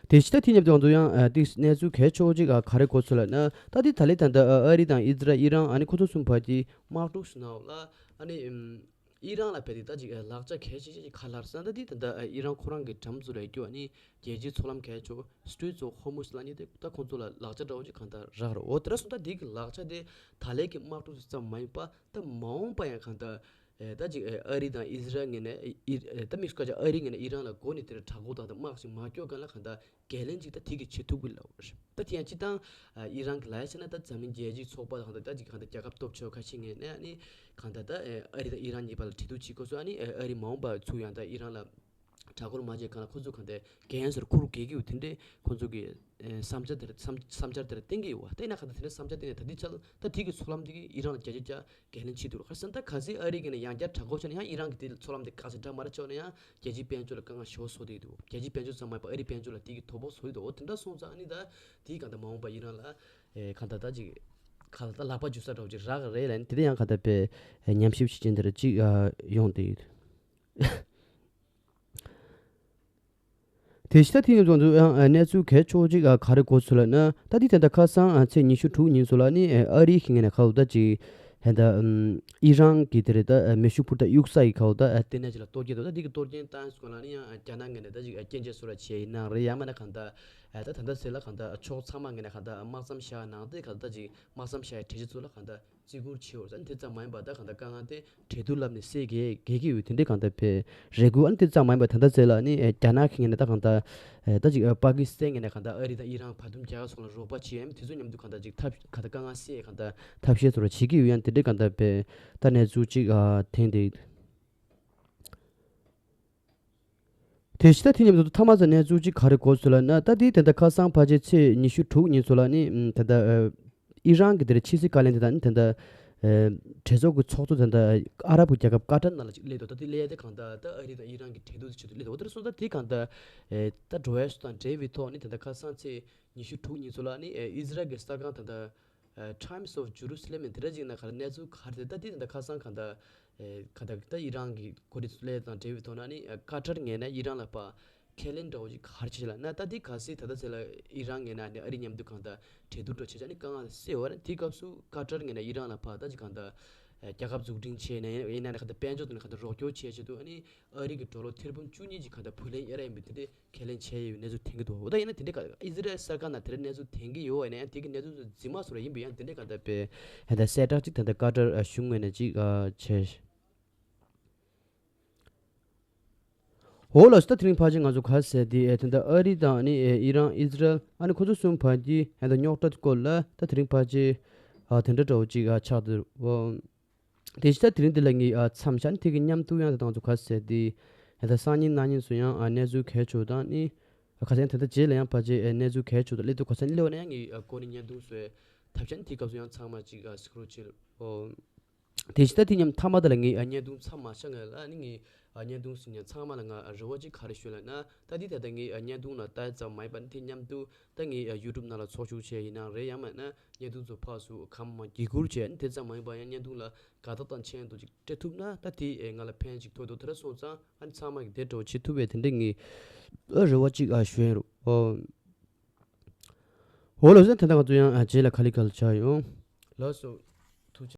དེ་ཕྱི་ད་དེ་མཉམ་དུ་ང་ཚོ་ཡང་དེ་གནས་ཚུལ་གལ་ཆེ་བོ་ཅིག་ག་རེ་གོ་ཚུལ་ལ་ན་ད་དེ་ད་ལེ་ད་ད་ཨ་རི་དང་ཨི་ཛི་རལ་ཨི་རན་ཨ་ནི་ཁོ་ཚོ་གསུམ་བར་གྱི་དམག་འཁྲུག་སུ་ནང་ལ་ཨ་ནི། ཨི་རན་ལ་བས་དེ་ད་ཅིག་ལག་ཆ་གལ་ཆེ་ཤོས་ཅིག་ག་ལ་རེད་ཟེར་ན་ད་དེ་ད་ལྟ་ཨི་རན་ཁོ་རང་གི་འགྲམ་ཚོ་རེད་རྒྱུ་ཨ་ནི་རྒྱལ་སྤྱིའི་མཚོ་ལམ་གལ་ཆེ་Straits of Hormuz ལ་ནི་དེ་ད་ཁོང་ཚོ་ལ་ལག་ཆ་འདྲ་བོ་ཅིག་གང་ལྟར་རག་རེད། འོ་དེ་ར་སོང་ད་དེ་གི་ལག་ཆ་དེ་ད་ལས་ཀྱི་དམག་འཁྲུག་ཙམ་མ་ཡིན་པ་ད་མ་འོངས་པ་ཡང་གང་ལྟར་ ད་ཅིག་ཨ་རི་དང་ཨི་ཟི་རལ་ངོས་ནས་ཨི་ད་དམིགས་སུ་བཀར་ཅིག་ཨ་རི་ངོས་ནས་ཨི་རན་ལ་འགོ་ནས་དེར་དྲག་རྒོལ་དང་དམག་ཞིག་མ་སྐྱོད་གོང་ལ་གང་ལྟར་འགན་ལེན་ཅིག་ད་དེ་གི་བྱེད་ཐུབ་ཀྱི་ལབ་པ་རེད། ད་དེ་ཡང་སྤྱིར་བཏང་ཨི་རན་གྱི་ལབ་ཡ་བྱས་ན་ད་འཛམ་གླིང་རྒྱལ་སྤྱིའི་ཚོགས་པ་དང་གང་ལྟར་ད་ཅིག་གང་ལྟར་རྒྱལ་ཁབ་སྟོབས་ཆེ་བ་ཁ་ཤས་ངོས་ནས་ཨ་ནི་གང་ལྟར་ད་ཨ་རི་དང་ཨི་རན་གཉིས་བར་ལ་གྲོས་བསྡུར་བྱེད་དགོས་སོ། ཨ་ནི་ཨ་རི་མ་འོངས་པ་ཚུར་ཡང་ད་ཨི་རན་ལ་དྲག་རྒོལ་མ་བྱས་གོང་ལ་ཁོ་ཚོ་གང་ལྟར་འགན་སོར་འཁུར་དགོས་ཀྱི་ཡོད། དེ་འདྲའི་ཁོ་ཚོ་གི་ཨེ་བསམ་འཆར་དེར་བསམ་བསམ་འཆར་དེར་བརྟེན་གྱི་ཡོད་པ། དེ་ན་གང་ལྟར་དེ་འདྲའི་བསམ་འཆར་བརྟེན་ནས་ད་ལྟའི་ཆར་ད་དེ་གི་ཚོགས་ལམ་དེ་གི་ཨི་རན་ལ་བརྒྱ་ཆ་བརྒྱ་འགན་ལེན་བྱེད་འདུག་ར། ཁ་སང་ད་གལ་སྲིད་ཨ་རི་གིས་ནས་ཡང་བསྐྱར་དྲག་རྒོལ་བྱས་ན་ཡང་ཨི་རན་གྱི་དེ་ཚོགས་ལམ་དེ་དཀའ་ཚེགས་འདྲ་མ་འདྲ་བྱུང་ན་ཡང་རྒྱལ་སྤྱིའི་དཔལ་འབྱོར་ལ་དཀའ་ངལ་ཞེ་པོ་བཟོ་བསྡད་འདུག་རྒྱལ་སྤྱིའི་དཔལ་འབྱོར་ཙམ་མ་ཡིན་པར་ཨ་རིའི་དཔལ་འབྱོར་ལ་དེ་གི་དོ་ཕོག་བཟོ་ཡི་འདུག་འོ་དེ་འདྲ་སོང་ཙང་ཨ་ནི་ད་དེ་གང་ལྟར་མ་འོངས་པ་ཨི་རན་ལ་ཨེ་གང་ལྟར་ད་ཅིག་གང་ལྟར་ད་ལག་པ་འཇུ་ས་འདྲ་བོ་ཅིག་རག་གི་རེད་ལབ་ནས་དེ་འདྲ་ཡང་གང་ལྟར་དཔེ་ཉམས་ཞིབ་བྱེད་ཀྱིན་དེ་འདྲ་ཅིག་ཡོང་བསྡད་ཡོད། དེ་བཞིན་ད་དེ་ནས་བཟུང་དུ་ཡང་གནས་ཚུལ་གལ་ཆེ་བོ་ཅིག་ག་རེ་གོ་སོང་ལབ་ན། ད་དེ་དེ་འདྲ་ཁ་སང་ཚེས་ཉི་ཤུ་དྲུག་ཉིན་སོང་ལ་ནི་ཨ་རིའི་ངོས་ནས་ཁ་ལོ་ད་ཅིག་ཧན་ད་ཨི་རན་གྱི་དེ་རེད་ད་མེ་ཤུགས་འཕུར་མདའ་གཡུག་ས་ཡི་ཁ་ལོ་ད་ལྟེ་གནས་ཅིག་ལ་གཏོར་སྐྱོན་འདུག་ད་དེ་གི་གཏོར་སྐྱོན་བཏང་སོང་ལ་ནི་ཡང་རྒྱ་ནག་ངོས་ནས་ད་ཅིག་སྐྱོན་བརྗོད་སོགས་ལ་བྱས་ཡིན་ནའང་རེད། ཡང་མིན་ན་གང་ལྟར་ད་ད་ལྟ་ཚེ་ལ་གང་ལྟར་ཕྱོགས་ཚང་མ་ངོས་ནས་གང་ལྟར་དམག་མཚམས་བཞག་གནང་སྟེ་གང་ལྟར་ད་ཅིག་དམག་མཚམས་བཞག་ཡའི་གྲོས་གཞི་ཚོ་ལ་གང་ལྟར་བརྩི་བཀུར་བྱེད་འོ་ཟེར་དེ་ཙམ་མ་ཡིན་པར་ད་གང་ལྟར་དཀའ་ངལ་དེ་གྲོས་བསྡུར་ལམ་ནས་སེལ་དགོས་དགོས་ཀྱི་ཡོད་དེ་འདྲའི་གང་ལྟར་དཔེ་རེ་སྐུལ། ཨ་ནི་དེ་ཙམ་མ་ཡིན་པར་ད་ལྟ་ཚེ་ལ་ནི་རྒྱ་ནག་གི་ངོས་ནས་ད་གང་ལྟར་ད་ཅིག་པ་ཀི་སི་ཐན་ངོས་ནས་གང་ལྟར་ཨ་རི་དང་ཨི་རན་བར་འདུམ་རྒྱག་ཡ་སོགས་ལ་རོགས་པ་བྱེད་ཡ་མི་དེ་ཚོ་མཉམ་དུ་གང་ལྟར་ཅིག་ཐབས་གང་ལྟར་དཀའ་ངལ་སེལ་གང་ལྟར་ཐབས་ཤེས་ཚོ་ར་བྱེད་ཀྱི་ཡོད། ཡང་དེ་འདྲའི་གང་ལྟར་དཔེ་ད་གནས་ཚུལ་ཅིག་ཐོན་བསྡད་ཡོད། དེ་བཞིན་ད་དེ་མཉམ་དུ་མཐའ་མ་ཚོ་གནས་ཚུལ་གཅིག་ག་རེ་གོ་སོང་ལབ་ན། ད་དེ་དེ་འདྲ་ཁ་སང་ཕལ་ཆེར་ཚེས་ཉི་ཤུ་དྲུག་ཉིན་སོང་ལ་ནི་ད་ལྟ་ཨི་རན་གྱི་དེར་ཕྱི་སྲིད་བཀའ་བློན་དེ་དང་ནི་དེ་འདྲ་གྲོས་ཚོགས་ཀྱི་ཚོགས་གཙོ་དེ་འདྲ་ཨ་རབ་ཀྱི་རྒྱལ་ཁབ་ཀ་ཏར་ནང་ལ་ཅིག་སླེབས་འདུག་ད་དེ་སླེབས་ཡ་དེ་གང་ལྟར་ད་ཨ་རི་དང་ཨི་རན་གྱི་གྲོས་བསྡུར་དེ་ཆེད་དུ་སླེབས་འདུག་འོ་དེར་སོང་ཙང་དེ་གང་ལྟར་ད་འགྲོ་ཡ་སོགས་དང་འབྲེལ་བའི་ཐོག་ནི་དེ་འདྲ་ཁ་སང་ཚེས་ཉི་ཤུ་དྲུག་ཉིན་སོང་ལ་ནི་ཨི་ཟི་རལ་གྱི་གསར་ཁང་དེ་འདྲ Times of Jerusalem དེ་འདྲ་ཅིག་ནང་ག་རེ་གནས་ཚུལ་ག་རེ་དེ་ད་དེ་དེ་འདྲ་ཁ་སང་གང་ལྟར་གང་ལྟར་ད་ཨི་རན་གྱི་འགོ་ཁྲིད་ཚོ་ལས་དང་འབྲེལ་བའི་ཐོག་ན་ནི་ཀ་ཏར་ངོས་ནས་ཨི་རན་ལ་ཕར་ཁས་ལེན་འདྲ་བོ་ཅིག་ག་རེ་བྱས་ལབ་ན། ད་དེ་གལ་སྲིད་ད་ལྟ་ཚེ་ལ་ཨི་རན་ངོས་ནས་ནི་ཨ་རི་མཉམ་དུ་གང་ལྟར་གྲོས་བསྡུར་འདྲ་བྱས་ཙང་ནི་དཀའ་ངལ་སེལ་བ་རེད། དེའི་སྐབས་སུ་ཀ་ཏར་ངོས་ནས་ཨི་རན་ལ་ཕར་ད་ཅིག་གང་ལྟར་རྒྱལ་ཁབ་འཛུགས་སྐྲུན་བྱས་ནས་ཡིན་ན་ནི་གང་ལྟར་དཔལ་འབྱོར་དང་ནི་གང་ལྟར་རོགས་སྐྱོར་བྱས་ཆེད་དུ་ཨ་ནི་ཨ་རི་གི་ཌོ་ལར་ཐེར་འབུམ་བཅུ་གཉིས་ཀྱི་གང་ལྟར་བུ་ལོན་གཡར་ཡ་ཡིན་པའི་དེ་འདྲའི་ཁས་ལེན་བྱས་ཡོད་པའི་གནས་ཚུལ་ཐོན་གྱི་འདུག་འོ་ད་ཡིན་ན་དེ་འདྲའི་ཨི་ཟི་རལ་གསར་ཁང་ནང་དེ་འདྲའི་གནས་ཚུལ་ཐོན་གྱི་ཡོད་པ་ཡིན་ན་ཡང་དེ་གི་གནས་ཚུལ་ཚོ་རྫུན་མ་བཟོ་འདྲ་ཡིན་པས་ཡང་དེ་འདྲའི་གང་ལྟར་དཔེ་ད་གསལ་བསྒྲགས་ཅིག་ད་ལྟ་ཀ་ཏར་གཞུང་ངོས་ནས་ཅིག་བྱས། འོ་ལགས་སོ། ད་དེ་རིང་ཕལ་ཆེར་ང་ཚོ་ག་རེ་ཟེར་དེ་ཨེ་ད་ལྟ་ཨ་རི་དང་ནི་ཨེ་ཨི་རན་ཨི་ཟི་རལ་ཨ་ནི་ཁོ་ཚོ་གསུམ་བར་གྱི་ཨེ་ད་རྙོག་དྲ་སྐོར་ལ་ད་དེ་རིང་ཕལ་ཆེར་ཨ་དེ་འདྲ་འདྲ་བོ་ཅིག་ཨ་ཆགས་འདུག་འོ། དེ་བཞིན་ད་དེ་རིང་འདི་ལ་ངས་ཨ་མཚམས་བཞག་ནས་དེ་གི་མཉམ་དུ་ཡང་ད་ང་ཚོ་ག་རེ་ཟེར་དེ་ཨ་ད་སང་ཉིན་གནངས་ཉིན་སུ་ཡང་ཨ་གནས་ཚུལ་གལ་ཆེ་བ་དང་ནི་ཨ་ཁ་སང་ད་ལྟ་རྗེས་ལ་ཡང་ཕལ་ཆེར་ཨ་གནས་ཚུལ་གལ་ཆེ་བ་དང་སླེབས་དུས་ག་ས་ནས་སླེབས་པ་ན་ཡང་ངས་ཨ་ཁོ་ནི་བརྙན་ཐུང་བཟོས་ཐབས་ཆག་ནས་དེའི་སྐབས་སུ་ཡང་ཚང་མ་ཅིག་ཨ་སི་ཀྲོལ་བྱེད། ཨོ། དེ་བཞིན་ད་དེ་མཉམ་མཐའ་མ་དེ་ལ་ངས་ཨ་བརྙན་ཐུང་མཚམས་མ་བཞག་སྔོན་ལ་ནི་ངས་ཨ་བརྙན་ཐུང་ཟིན་ཡང་ཚང་མ་ལ་ང་ཨ་རེ་བ་ཅིག་ག་རེ་ཞུ་ལབ་ན། ད་འདི་ད་ལྟ་ངས་ཨ་བརྙན་ཐུང་ལ་ལྟ་ཙམ་མ་ཡིན་པར་དེ་མཉམ་དུ་ད་ངས་ཨ་ཡུ་ཊུབ་ནང་ལ་ཚོགས་ཞུགས་བྱས་ཡིན་ནའང་རེད། ཡང་མིན་ན་བརྙན་ཐུང་ཚོ་ཕར་ཚུར་གང་མང་བརྒྱུད་བསྐུར་བྱས་ནི་དེ་ཙམ་མ་ཡིན་པར་ཡང་བརྙན་ཐུང་ལ་དགའ་རྟགས་དང་མཆན་དུ་ཅིག་སྤྲད་ཐུབ་ན་ད་དེ་ཨེ་ང་ལ་ཕན་ཅིག་ཐོགས་འདུག་དེ་འདྲ་སོང་ཙང་ཨ་ནི་ཚང་མ་གིས་དེ་འདྲ་བོ་བྱེད་ཐུབ་པའི་དེ་འདྲ་ངས་ཨ་རེ་བ་ཅིག་ཨ་ཞུ་ཡིན་རུང་། ཨོ། འོ་ལགས་སོ། ད་ལྟ་ང་ཚོ་ཡང་ཨ་རྗེས་ལ་ག་ལེ་ག་ལེ་བྱ་ཡོང་། ལགས་སོ།